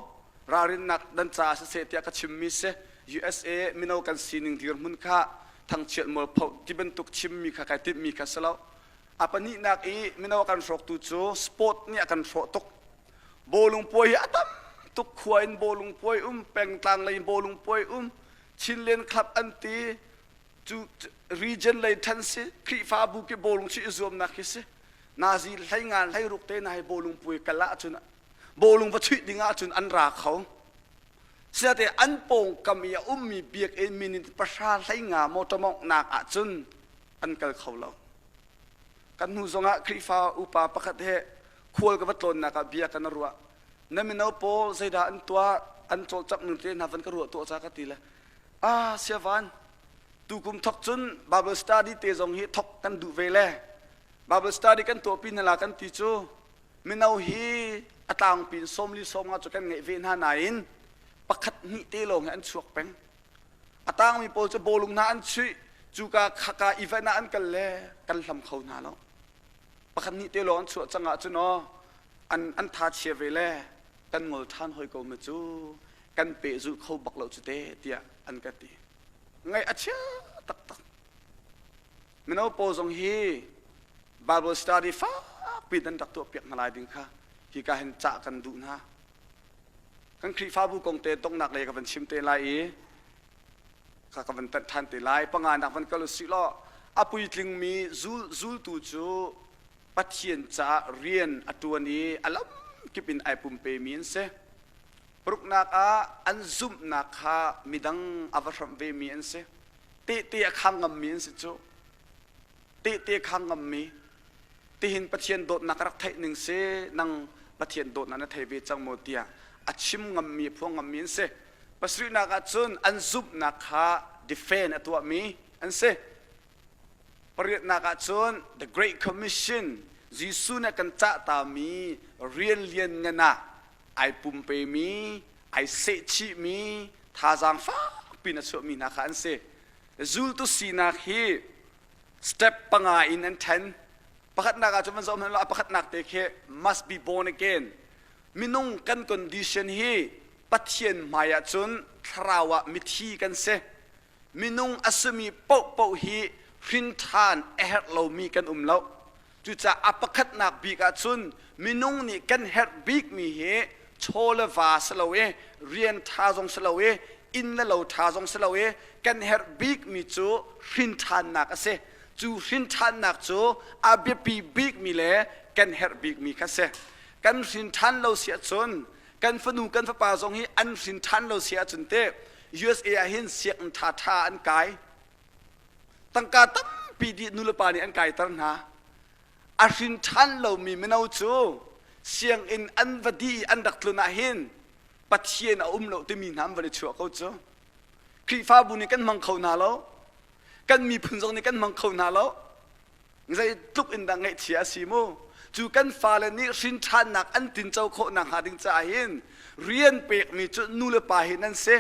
ralrinnak dan caah siseh tiah ka chimmi si USA mino kan sining dirhmun kha thangchiat mualpho ti bantuk chimmi kha kai timhmi kha si lo a pahnihnak i mino a kan hrawktu cu sport nih a kan hrawh tuk Bawlung puai hi a tam tuk khua in bawlung puai um pengtlang lei in bawlung puai um Chinland Club an ti cu region lei ṭhan si Khrihfabu ki bawlung chuih i zuamnak hi si nazi hlei nga hlei ruk te na hi bawlung puai kal ahcun bawlung va chuih ding ahcun an ra kho Siate an pawngkam i a ummi biakinn minute pahra hlei nga motor mawnghnak ahcun an kal kho lo Kan hnu zongah Khrihfa upa pakhat he khual ka va tlawnnak ah bia kan ruah. Na mino pawl zeidah an tuah, an cawlcangh ning te hna van ka ruah tuah ca ka ti le ah siavan tukum thok cun Bible study te zong hi thok kan duh ve le Bible study kan tuahpi hna la kan ti cu mino hi a tlangpi in sawmli sawmnga cu kan ngeih ve hna nain pakhat hnih te lawng hi an chuak peng A tangmi pawl cu bawlung hna an chuih, cuka khaka event ah an kal le kan hlam kho hna lo. Pakhat nih te lawng an chuah cang ahcun aw an an tha chia ve le kan ngol ṭhan hoi ko ma cu kan pehzulh kho bak lo cu te tiah an ka ti. Ngaih a chia taktak. Mino pawl zong hi Bible study fakpi nan rak tuah piak hna lai ding kha hika hin cah kan duh hna. Kan Khrihfabu kong te donghnak lei ka van chim te lai i ka ka van tanh ṭhan te lai. Panganak van kal usih law a puitlingmi zul, zultu cu Pathian caah rian a ṭuan i a lamkip in ai pumpemi an si. Paruknak ah an zumhnak kha midang a va hramh vemi an si. Tehte a khang ngammi an si cu. Tehte khang ngammi. Tihin Pathian dawtnak ka rak theih ning si nang Pathian dawtnak na thei ve cang maw tiah a chim ngammi a phuang ngammi an si. Pasarihnak ah cun an zumhnak kha defend a tuahmi an si. Pariatnak ah cun the Great Commission Jesuh nih a kan cahtami rian lian ngan ah. Ai pumpemi, ai sehchihmi, thazaang fakpi in a chuahmi hna kha an si. Zultu sinak hi step panga in an ṭhen. Pakhatnak ah cun van zoh hmanh law a pakhatnak te khi must be born again. Minung kan condition hi Pathian hmai ah cun thlarau ah mithi kan si. Minung a simi paohpaoh hi hrin ṭhan a herh lomi kan um lo. Cucaah a pakhatnak bik ahcun minung nih kan herh bikmi hi chaw le va si lo i rian ṭha zong si lo i inn le lo ṭha zong si lo i kan herh bikmi cu hrin ṭhannak a si. Cu hrin ṭhannak cu a biapi bikmi le kan herh bikmi kha si. Kan hrin ṭhan lo si ahcun kan fanu kan fapa zong hi an hrin ṭhan lo si ahcun teh USA ah hin sianginn ṭhaṭha an kai. Tangka tampi dih nulepa nih an kaiter hna. A hrin ṭhan lomi mino cu sianginn an va dih i an rak tlun ah hin Pathian a um lo timi hna an van i chuah ko cu. Khrihfabu nih kan hmang kho hna lo. Kan miphun zong nih kan hmang kho hna lo. Zeitluk in dah ngaihchia a si mu. Cu kan fale nih hrin ṭhannak an tinco khawh nakhnga ding caah hin rian pekmi cu nulepa hi nan si.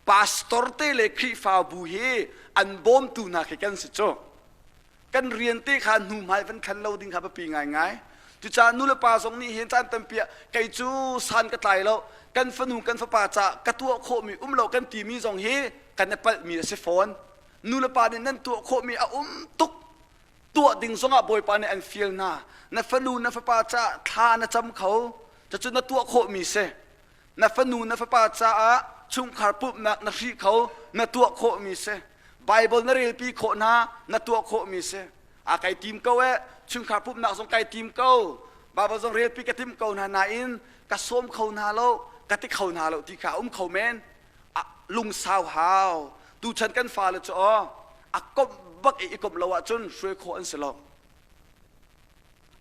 Pastor te le Khrihfabu hi an bawmtu hna khi kan si cu. Kan rian te kha hnuhmai van khan lo ding kha biapi ngaingai. Cucaah nulepa zong nih hin caan tampi ah kei cu san ka tlai lo, kan fanu kan fapa ca ka tuah khawhmi um lo kan timi zong hi kan i palhmi a si fawn. Nulepa nih nan tuah khawhmi a um tuk. Tuah ding zongah Bawipa nih an fial hna. Na fanu na fapa ca thla na cam kho, cucu na tuah khawhmi si. Na fanu na fapa caah chungkhar pumhnak na hrih kho, na tuah khawhmi si. Bible na relpi khawh hna, na tuah khawhmi si. A kai tim ko eh, chungkhar pumhnak zong kai tim ko. Bible zong relpi ka tim ko hna nain ka sawm kho hna lo, ka ti kho hna lo ti kha a um kho men. Lungsau hau. Tuchan kan fale cu aw, a komh bak i i komh lo ahcun hruai khawh an si lo.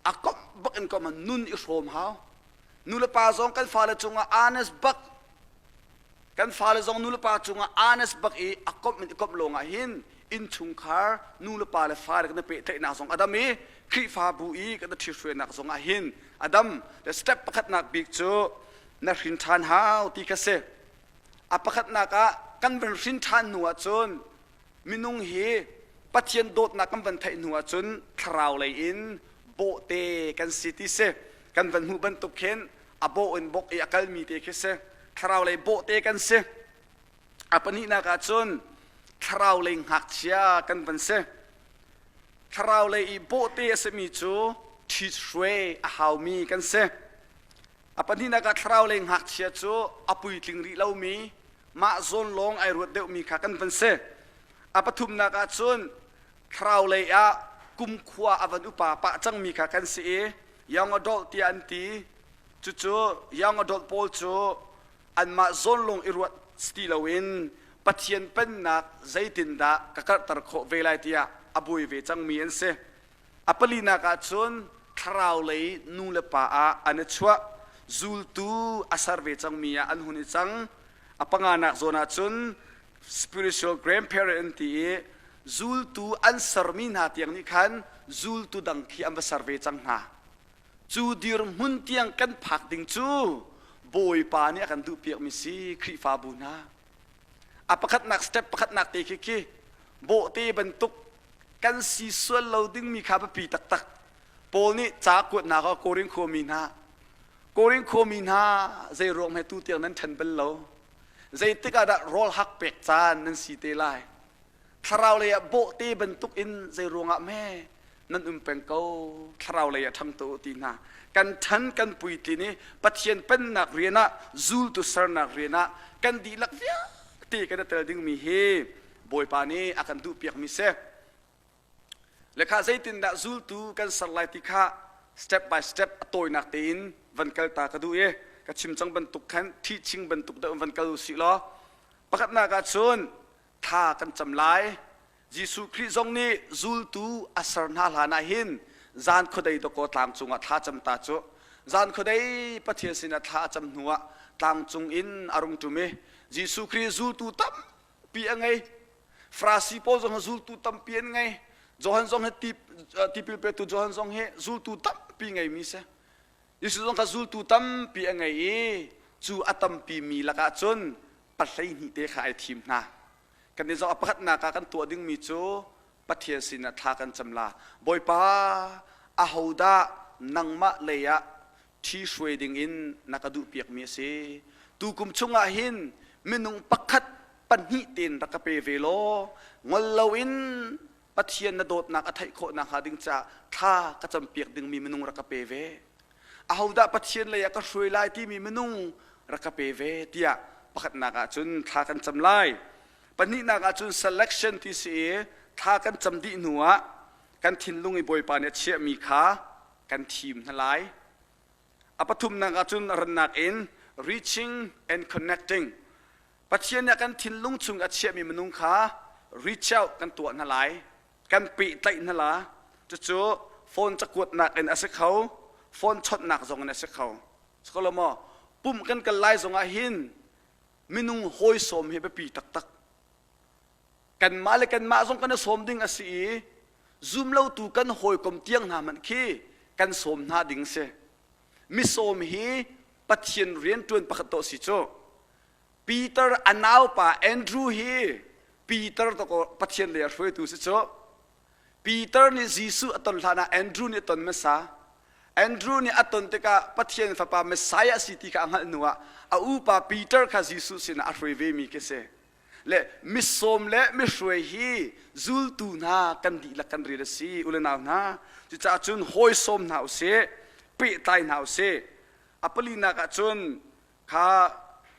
A komh bak in komh nun i hrawm hau. Nulepa zong kan fale cungah honest bak kan fale zong nulepa cungah honest bak i a komh in i komh lawngah hin innchungkhar nulepa le fale kan i pehtlaihnak zong a dam i Khrihfabu i kan i ṭhithruainak zong ah hin a dam. The step pakhatnak bik cu na hrin ṭhan hau ti kha si. A pakhatnak ah kan van hrin ṭhan hnu ahcun minung hi Pathian dawtnak kan van theih hnu ahcun thlarau lei in bawhte kan si ti si. Kan van hmuh bantuk khin a bawh in bawk i a kalmi te khi si. Thlarau lei bawhte kan si. A pahnihnak ahcun thlarau lei ngakchia kan van si. Thlarau lei i bawhte a simi cu ṭhithruai a haumi kan si. A pahnihnak ah thlarau lei ngakchia cu a puitling rih lomi, mah zawn lawng ai ruat deuhmi kha kan van si. A pathumnak ah cun thlarau lei ah kumkhua a van upa pah cangmi kha kan si i young adult tiah an ti. Cucu young adult pawl cu anmah zawn lawng i ruat ti loin Pathian pennak zeitindah ka karhter khawh ve lai tiah a buai ve cangmi an si. A palinak ah cun thlarau lei nu le pa ah an i chuah. Zultu a ser ve cangmi ah an hun i cang. A panganak zawn ah cun spiritual grandparent an ti i zultu an sermi hna tiang nih khan zultu dang khi an va ser ve cang hna. Cu dirhmun tiang kan phak ding cu Bawipa nih a kan duhpiakmi si Khrihfabu hna. A pakhatnak step pakhatnak te khi khi bawhte bantuk kan si sual lo dingmi kha biapi taktak. Paul nih ca kuatnak ah Korin khuami hna Korin khuami hna zei ruang he tu tiang nan ṭhen bal lo zeitik ah dah rawl hak pek caan nan si te lai thlarau lei ah bawhte bantuk in zei ruangah me nan um peng ko thlarau lei ah ṭhang tu ti hna kan ṭhan kan puitlin i Pathian pennak rian ah zultu sernak rian ah kan dihlak vialte kan i tel dingmi hi Bawipa nih a kan duhpiakmi si. Le kha zeitindah zultu kan ser lai ti kha step by step a tawinak tein van kal ta ka duh i ka chim cang bantuk khan teaching bantuk deuh van kal usih law pakhatnak ah cun thla kan cam lai Jesuh Khrih zong nih zultu a ser hna hlan ah hin zan khuadei dawkaw tlang cungah thla cam ta cu zan khuadei Pathian sinah thla a cam hnuah tlang cung in a rung ṭum i Jesuh Khrih zultu tampi a ngei Farasi pawl zong hi zultu tampi an ngei Johan zong hi tipil petu Johan zong hi zultu tampi ngeimi si. Jesuh zong kha zultu tampi a ngei i cu a tampi mi lakah cun pa 12 te kha ai thim hna. Kan nih zong a pakhatnak ah kan tuah dingmi cu Pathian sinah thla kan cam la. Bawipa, ahodah nangmah lei ah ṭhi hruai dingin na ka duhpiakmi a si? Tukum chungah hin minung pakhat pahnih tein rak ka pe ve law ngol loin Pathian na dawtnak a theih khawh nakhnga ding caah thla ka campiak dingmi minung rak ka pe ve. Ahodah Pathian lei ah ka hruai lai timi minung rak ka pe ve tiah pakhatnak ah cun thla kan cam lai. Pahnihnak ah cun selection ti si i thla kan cam dih hnu ah kan thinlung i Bawipa nih a chiahmi kha kan thim hna lai. A pathumnak ah cun rannak in reaching and connecting Pathian nih kan thinlung chung a chiahmi minung kha reach out kan tuah hna lai, kan pehtlaih hna la. Cucu phone cakuatnak in a si kho, phone chawnhnak zong in a si kho. Sikolo maw? Pumh kan kal lai zong ah hin minung hawi sawm hi biapi taktak. Kanmah le kanmah zong kan i sawm ding a si i zum lotu kan hawikom tiang hna hmanh khi kan sawm hna ding si. Misawm hi Pathian rianṭuan pakhat dawh si cu. Peter a naupa Andrew hi Peter takaw Pathian lei a hruaitu si cu. Peter nih Jesuh a ton hlan ah Andrew nih a ton hmasa. Andrew nih a ton tikah Pathian fapa Messiah a si ti kha a hngalh hnuah a upa Peter kha Jesuh sinah a hruai vemi khi si. Le misawm le mihruai hi zultu hna kan dihlak kan rian a si u le nau hna. Cucaah cun hawi sawm hna usih, pehtlai hna usih. A palinak ah cun kha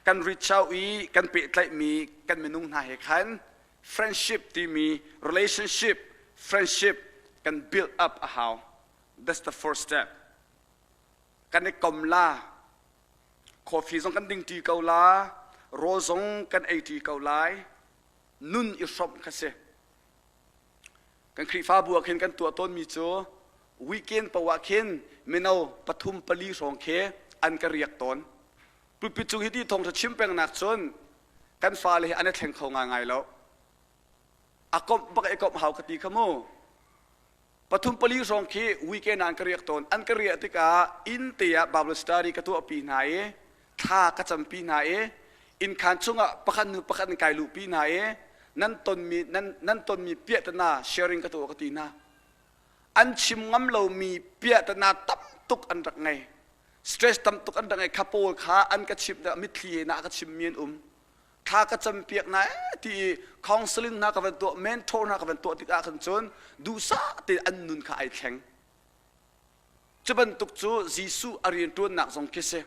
kan reach out i kan pehtlaihmi kan minung hna he khan friendship timi relationship friendship kan build up a hau. That's the first step. Kan i kom la. Coffee zong kan ding ṭi ko la. Rawl zong kan ei ṭi ko lai. Nun i hrawmh kha si. Kan Khrihfabu ah khin kan tuah tawnmi cu weekend paoh ah khin mino pathum pali hrawng khi an ka riak tawn. Pulpit cung hi ti thawngṭha chim pengnak cun kan fale hi an i thleng kho ngaingai lo. A komh bak i komh hau ka ti kha mu. Pathum pali hrawng khi weekend ah an ka riak tawn. An ka riah tikah inn te ah Bible study ka tuahpi hna i thla ka campi hna i innkhaan chungah pakhat hnu pakhat in kai luhpi hna i nan tonmi nan, nan tonmi piahtana sharing ka tuah ka ti hna. An chim ngam lomi piahtana tam tuk an rak ngei. Stress tam tuk an rak ngei. Kha pawl kha an ka chimh mitthli he na ka chimmi an um. Thla ka campiak hna ee ti i counseling hna ka van tuah, mentor hna ka van tuah tikah khan cun duhsah tein an nun kha ai thleng. Cu bantuk cu Jesuh a rianṭuannak zong khi si.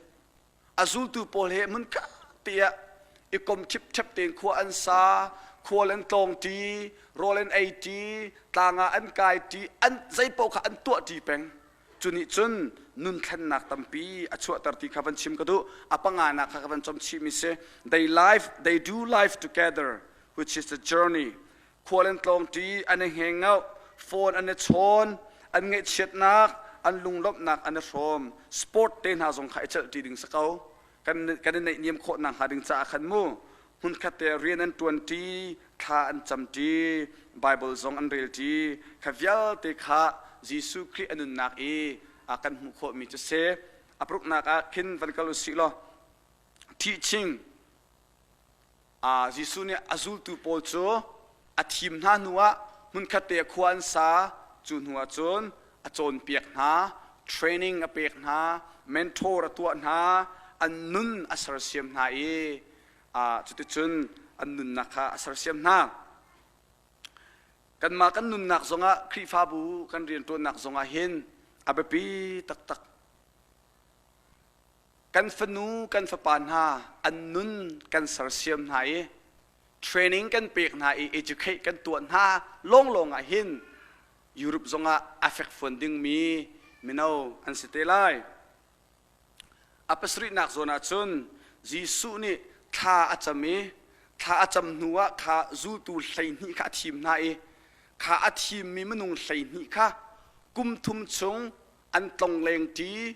A zultu pawl he hmunkhat te ah i kom ṭhipṭhep tein khua an sa, khual an tlawng ṭi, rawl an ei ṭi, tlang ah an kai ṭi, an zeipaoh kha an tuah ṭi peng. Cu nih cun nun thlennak tampi a chuahter ti kha van chim ka duh. A panganak kha ka van com chihmi si. They life, they do life together, which is the journey. Khual an tlawng ṭi, an i hngengauh, phone an i chawn, an ngaihchiatnak, an lunglawmhnak an i hrawm. Sport te hna zong kha i celh ṭi ding si ko. Kan, kan i naihniam khawh nakhnga ding caah khan mu hmunkhat te rian an ṭuan ṭi, thla an cam ṭi, Bible zong an rel ṭi. Kha vialte kha Jesuh Khrih a nunnak i a kan hmuh khawhmi cu si. A paruknak ah khin van kal u sih law teaching Jesuh nih a zultu pawl cu a thim hna hnuah hmunkhat te khua an sa. Cu hnuah cun a cawnpiak hna, training a pek hna, mentor a tuah hna, an nun a sersiam hna i cuticun an nunnak kha a sersiam hna. Kanmah kan nunnak zongah Khrihfabu kan rianṭuannak zongah hin a biapi taktak. Kan fanu kan fapa hna an nun kan sersiam hna i training kan pek hna i educate kan tuah hna lawnglawng ah hin Europe zongah a fekfuan dingmi mino an si te lai. A pasarihnak zawn ah cun Jesuh nih thla a cam i thla a cam hnu ah kha zultu 12 kha a thim hna i kha a thimmi minung 12 kha kum thum chung an tlongleng ṭi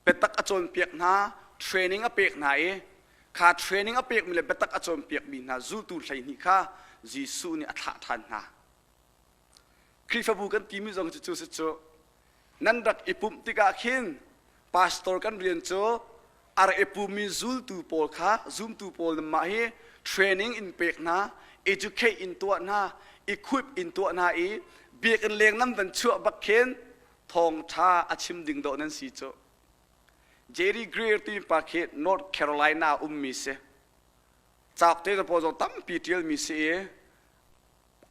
biatak a cawnpiak hna, training a pek hna i kha training a pekmi le biatak a cawnpiakmi hna zultu 12 kha Jesuh nih a thlah ṭhan hna. Khrihfabu kan timi zong cu cu si cu nan rak i pumh tikah khin. Pastor kan rian cu a rak i pummi zultu pawl kha zumtu pawl mah hi training in pek hna, educate in tuah hna, equip in tuah hna i biakinn leng nan van chuah bak khin thawngṭha a chim ding dawh nan si cu. Jerry Greer timi pa khi North Carolina ummi si. Cauk te pawl zong tampi ṭialmi si i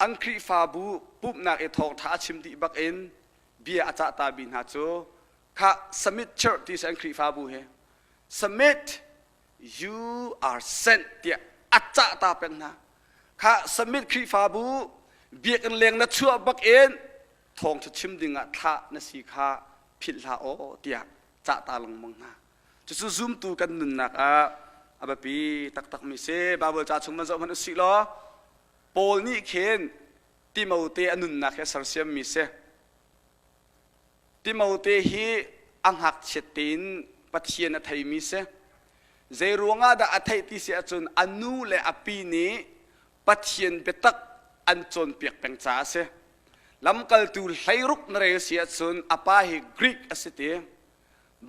an Khrihfabu pumhnak i thawngṭha a chim dih bak in bia a cah ta mi hna cu kha Summit Church ti si an Khrihfabu hi Summit you are sent tiah a cah ta peng hna. Kha Summit Khrihfabu biakinn leng na chuah bak in thawngṭha chim ding ah thlah na si kha philh hlah aw tiah cah ta lengmang hna. Cucu zumtu kan nunnak ah a biapi taktakmi si. Baibal ca chung man zoh hmanh usih law Paul nih khin Timote a nunnak hi a sersiammi si. Timote hi a ngakchiat tein Pathian a theimi si. Zei ruangah dah a theih ti si ahcun a nu le a pi nih Pathian biatak an cawnpiak peng caah a si. Lamkaltu hleiruk na rel si ahcun a pa hi Greek a si ti.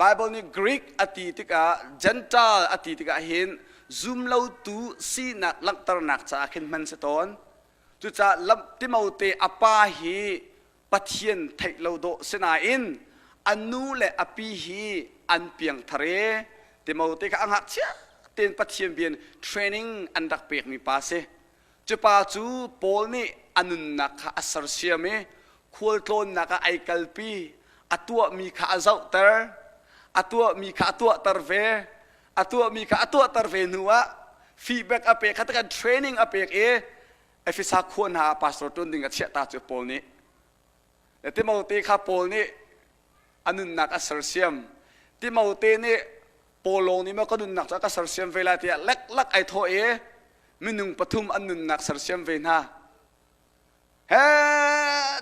Bible nih Greek a ti tikah Gentile a ti tikah hin zumlotu sinak langhternak caah khin hman si tawn. Cucaah Timote a pa hi Pathian theih lo dawh si nain a nu le a pi hi an piangthar i Timote kha a ngakchia tein Pathian bia in training an rak pekmi pa si. Cu pa cu Paul nih a nunnak kha a sersiam i khualtlawnnak ah ai kalpi, a tuahmi kha a zohter, a tuahmi kha a tuahter ve, a tuahmi kha a tuahter ve hnu ah feedback a pek kha kan training a pek i Efesa khua hna ah pastor ṭuan ding a chiah ta cu Paul nih. Le Timote kha Paul nih a nunnak a sersiam. Timote nih Paul lawng nih maw ka nunnak cu a ka sersiam ve lai tiah leklak ai thawh i minung pathum an nunnak sersiam ve hna. He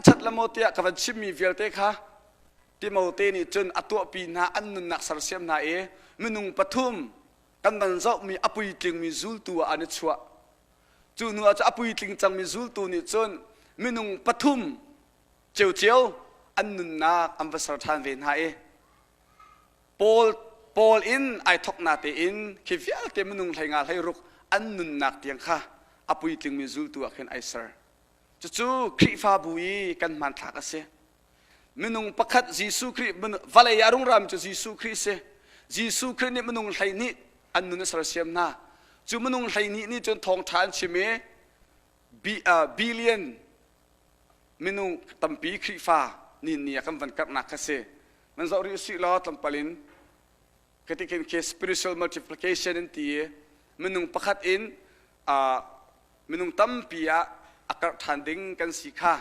chat le maw tiah ka van chimmi vialte kha Timote nih cun a tuahpi hna an nunnak sersiam hna i minung pathum kan van zohmi a puitlingmi zultu ah an i chuah. Cu hnu ah cu a puitling cangmi zultu nih cun minung pathum ciocio an nunnak an va ser ṭhan ve hna i Paul Paul in ai thawk na tein khi vialte minung 15 16 an nunnak tiang kha a puitlingmi zultu ah khin ai ser. Cucu Khrihfabu i kan hmanthlak a si. Minung pakhat Jesuh Khrih vawlei ah a rung rami cu Jesuh Khrih si. Jesuh Khrih nih minung 12 an nun a sersiam hna. Cu minung 12 nih cun thawngṭha an chim i billion minung tampi Khrihfa ni ni ah kan van karhnak kha si. Nan zoh rih usih law tlawmpal in katikin khi spiritual multiplication in ti i minung pakhat in minung tampi ah a karh ṭhan ding kan si kha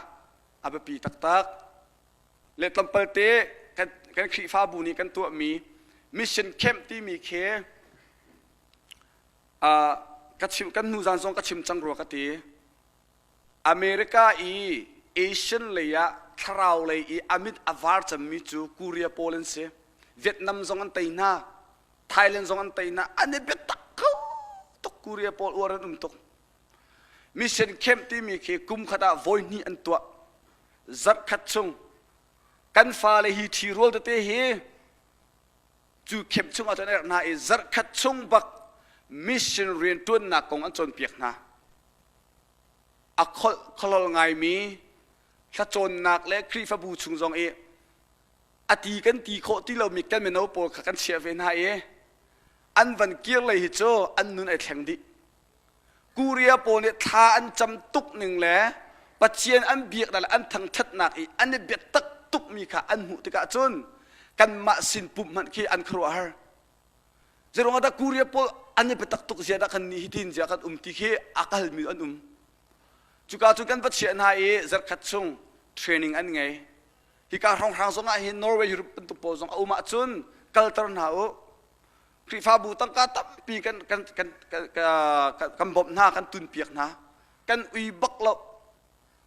a biapi taktak. Le tlawmpal te kan, kan Khrihfabu nih kan tuahmi mission camp timi khi uh, ka chim kan hnu zan zong ka chim cang rua ka ti. America i Asian lei ah thlarau lei i a mit a var cemmi cu Korea pawl an si. Vietnam zong an tei hna. Thailand zong an tei hna. An i biatak kho tuk Korea pawl uar an um tuk. Mission camp timi khi kum khat ah voi hnih an tuah. Zarh khat chung kan fale hi ṭhirual tete hi cu camp chung ah cun an erh hna i zarh khat chung bak mission rianṭuannak kong an cawnpiak hna. A kholh kholol ngaimi thlacawnnak le Khrihfabu chung zong i a ti kan ti khawh ti lomi kan mino pawl kha kan chiah ve hna i an van kir lei hi cu an nun ai thleng dih. Korea pawl nih thla an cam tuk ning le Pathian an biaknak le an thangṭhatnak i an i biatak tukmi kha an hmuh tikah cun kanmah sin pumh hmanh khi an khuaruahhar. Zeiruangah dah Korea pawl an i biatak tuk zia dah kan nih hitin zia kan um ti khi a kalmi an um. Cuka cu kan va chiah hna i zarhkhat chung training an ngei. Hika hrawnghrang zong ah hin Norway Europe bantuk pawl zong a um ahcun kalter hna u. Khrihfabu tangka tampi kan kan kan kan kan bawmh hna kan tunpiak hna kan ui bak lo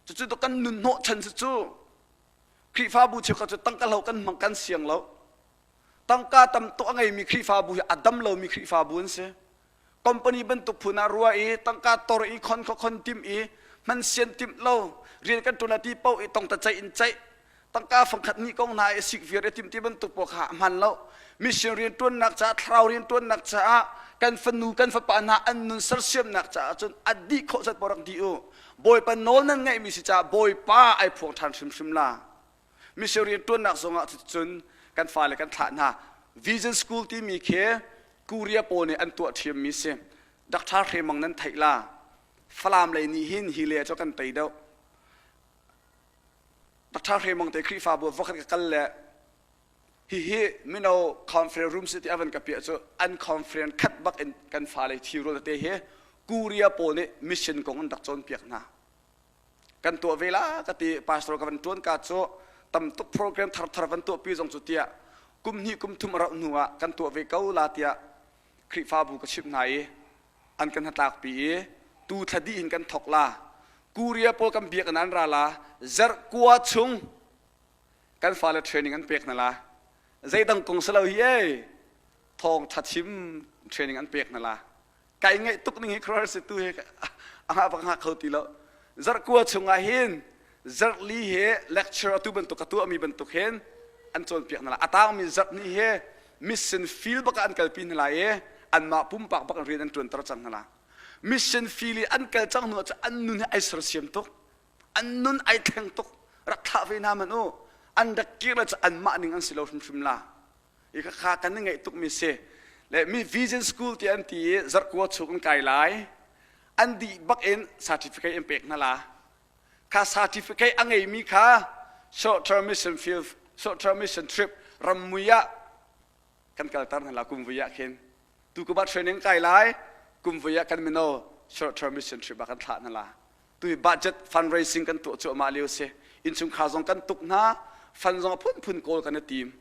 cucu kan nun hnawh chan cu cu Khrihfabu cheukhat cu tangka hlo kan hmang kan siang lo tangka tam tuk a ngeimi Khrihfabu hi a dam lomi Khrihfabu an si company bantuk phun ah rua i tangka tor i khon kho khon tim i hman sian timh lo rian kan ṭuan ti paoh i tongta ceih in ceih. Tangka fangkhat nih kong hna i sik viar i tim ti bantuk pawl kha a hman lo. Mission rianṭuannak caah, thlarau rianṭuannak caah, kan fanu kan fapa hna an nun sersiamnak caah cun a dih khawh zat paoh rak dih u. Bawipa nawl nan ngeihmi si caah Bawipa ai phuang ṭhan hrimhrim la. Mission rianṭuannak zongah cun kan fale kan thlah hna. Vision School timi khi Korea pawl nih an tuah ṭhiammi si. Dr. Hre Mang nan theih la. Falam lei nih hin hi le cu kan tei deuh. Dr. Hre Mang te Khrihfabu voikhat ka kal le hihi mino conference room si ti a van ka piah cu an conference khat bak in kan fale thirual te hi Korea pawl nih mission kong an rak cawnpiak hna. Kan tuah ve la ka ti pastor ka van tuan ka cu tam tuk program thar thar van tuah pi zong cu tiah kum hnih kum thum a rauh hnu ah kan tuah ve ko la tiah Khrihfabu ka chimh hna i an kan hnatlakpi i tu thla dih hin kan thok la. Korea pawl kan biak in an ra la zarh kua chung kan fale training an pek hna la. Zeidang kong si lo hi ei thawng tha chim training an pek hna la. Kai ngaih tuk ning hi khuaruahhar si tu hi a ngah bak ngah kho ti lo. Zarh kua chung ah hin zarh li he lecture atu bantuk ka tuahmi bantuk hin an cawnpiak hna lai. A tangmi zarh ni he mission field bak ah an kalpi hna lai i anmah pumpak bak in rian an ṭuanter cang hna lai. Mission field i an kal cang hnu ah cun an nun hi ai sersiam tuk. An nun ai thleng tuk. Rak thlah ve hna hmanh u. An rak kir le cu anmah ning an si lo hrimhrim la. I khakha kan i ngaih tukmi si. Le mi vision school ti an ti i zarhkua chung an kai lai. An dih bak in certificate an pek hna la. Kha certificate a ngeimi kha short term mission field, short term mission trip rammui ah kan kalter hna la kum vui ah khin. Tu kuma training kai lai, kum vui ah kan mino short term mission trip ah kan thlah hna la. Tu budget fundraising kan tuah cuahmah lio si. Innchungkhar zong kan tuk hna, fund zong a phunphun kawl kan i tim.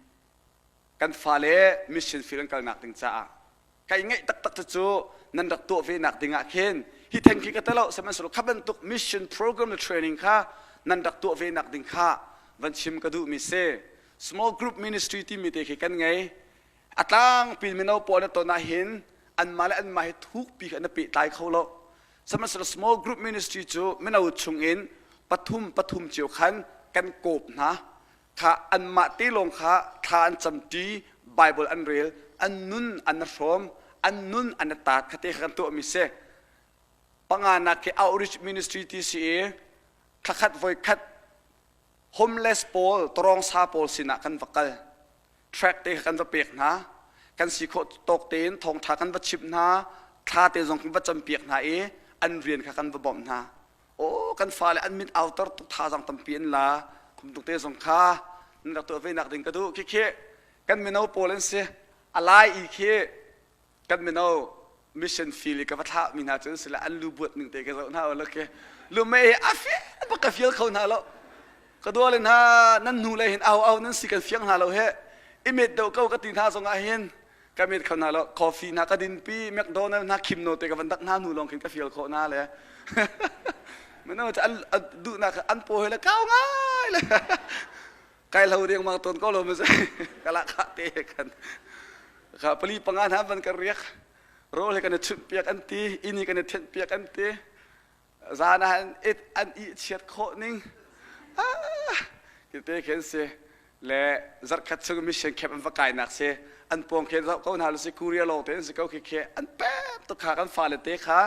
Kan fale mission field an kalnak ding caah kai ngaih taktak cu nan rak tuah ve nak ding ah khin hi theng khi ka telo sihmanhsehlaw kha bantuk mission program le training kha nan rak tuah ve nak ding kha van chim ka duh mi si. Small group ministry timi te khi kan ngei. A tlangpi mino pawl na ton ah hin anmah le anmah hi thukpi kha na pehtlai kho lo. Sihmanhsehlaw small group ministry cu mino chung in pathum pathum cio khan kan kawp hna. Kha anmah te lawng kha thla an camṭi, Bible an rel, an nun an hrawm, an nun an taat kha te kha kan tuahmi si. Panganak khi outreach ministry ti si i thlakhat voikhat homeless pawl, tawrongsa pawl sinah kan va kal. Track te kha kan va pek hna. Kan si khawh tawk tein thawngṭha kan va chimh hna, thla te zong kan va campiak hna i an rian kha kan va bawmh hna. Aw kan fale an mit auter tuk thazaang tampi an la khum tuk te zong kha nan rak tuah ve nak ding ka duh. Khi khi kan mino pawl an si. A lai i khi kan mino mission field i ka va thlah mi hna cu sila an lu buat ning te ka zoh hna lo khi lu mei a fial bak ka fial kho hna lo. Ka dua le hna nan hnu le hin au au nan si kan fiang hna lo he i met deuh ko ka ti hna zong ah hin ka met kho hna lo. Coffee hna ka dinpi, McDonald hna khim no te ka van dak hna hnu lawng khin ka fial khawh hna le mino cu an duhnak an paw he le kau ngai le kai hlo deng mang ton ko lo ma kala kha te kan kha pali panga hna van kan riak rawl he kan i chunh piak an ti ini kan i thenh piak an ti zan ah an it an i chiat khawh ning ah te khin si le zarkhat chung mission camp an va kainak si an pawng khen zoh ko hna lu si Korea lawng te an si ko khi khi an pep tuk kha kan fale te kha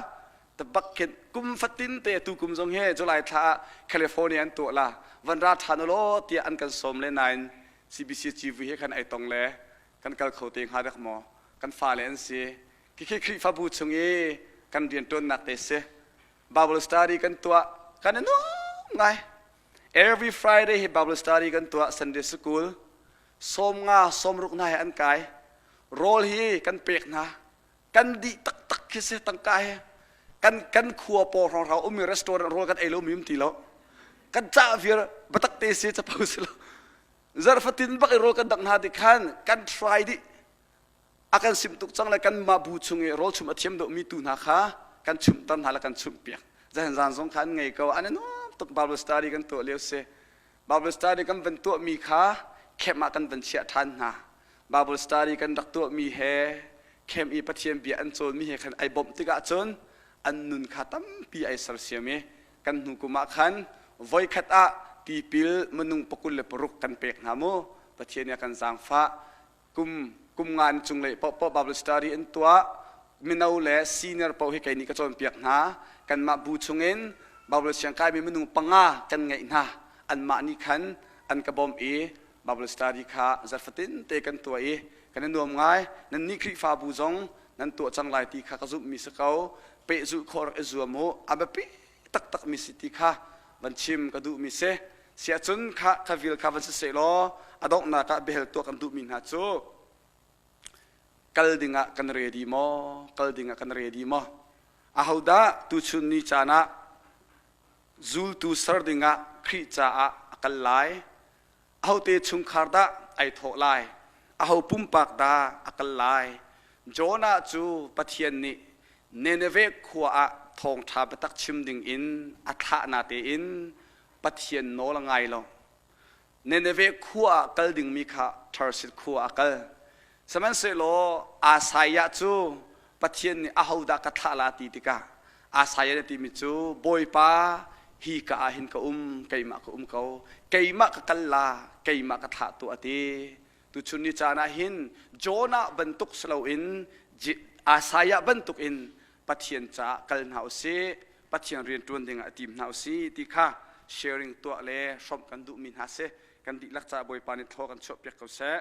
tabak khin kum fatin te tu kum zong he July thla ah California an tuah la van ra ṭhan law tiah an kan sawm le nain CBC CV he khan ai tong le kan kal kho te hnga dek maw kan fale an si khi Khrihfabu chung i kan rianṭuannak te si. Bible study kan tuah kan i nuam ngai. Every Friday hi Bible study kan tuah Sunday school 50 60 hna he an kai. Rawl hi kan pek hna. Kan dih taktak khi si tangka hi. Kan kan khua paw hrawng ummi restaurant rawl kan ei lo mi um ti lo. Kan cah viar batak te si capo si lo. Zarfatin bak i rawl kan dang hna ti khan kan try dih. A kan simh tuk cang le kanmah bu chung i rawlchum a thiam deuhmi tu hna kha kan chumhter hna le kan chumhpiak. Zahan zan zong kha an ngei ko. An i nuam tuk. Bible study kan tuah lio si. Bible study kan van tuahmi kha camp ah kan van chiah ṭhan hna. Bible study kan rak tuahmi he camp i Pathian bia an cawnmi he khan ai bawmh tikah cun an nun kha tampi ai sersiam i kan hnu kum ah khan voikhat ah tipil minung 26 kan pek hna mu. Pathian nih a kan zaangfah. Kum kum ngan cung lei paohpaoh Bible study an tuah. Mino le senior paoh hi kei nih ka cawnpiak hna. Kanmah bu chungin Bible siangkaimi minung panga kan ngeih hna. Anmah nih khan an ka bawmh i Bible study kha zarhfatin te kan tuah i kan i nuam ngai. Nannih Khrihfabu zong nan tuah cang lai ti kha ka zumhmi si ko. Pehzulh khawh rak i zuam u. A biapi taktakmi si ti kha van chim ka duhmi si. Siahcun kha kha vil kha van si seh law a donghnak ah biahal tuah kan duhmi hna cu kal dingah kan ready maw? Kal dingah kan ready maw? Ahodah tuchun ni caan ah zultu ser dingah Khrih caah a kal lai? Ahote chungkhar dah ai thawh lai? Aho pumpak dah a kal lai? Jonah cu Pathian nih Nineveh khua ah thawngṭha biatak chim dingin a thlah natein Pathian nawl a ngai lo. Nineveh khua ah kal dingmi kha Tarshish khua ah a kal. Sihmanhsehlaw Isaiah cu Pathian nih ahodah ka thlah la ti tikah Isaiah nih a timi cu Bawipa hi ka ah hin ka um, keimah ka um ko, keimah ka kal la, keimah ka thlah tuah a ti. Tuchun ni caan ah hin Jonah bantuk si loin Isaiah bantuk in Pathian caah kal hna usih, Pathian rian ṭuan dingah i tim hna usih ti kha sharing tuah le hrawmh kan duhmi hna si. Kan dihlak caah Bawipa nih thaw kan chuahpiak ko seh.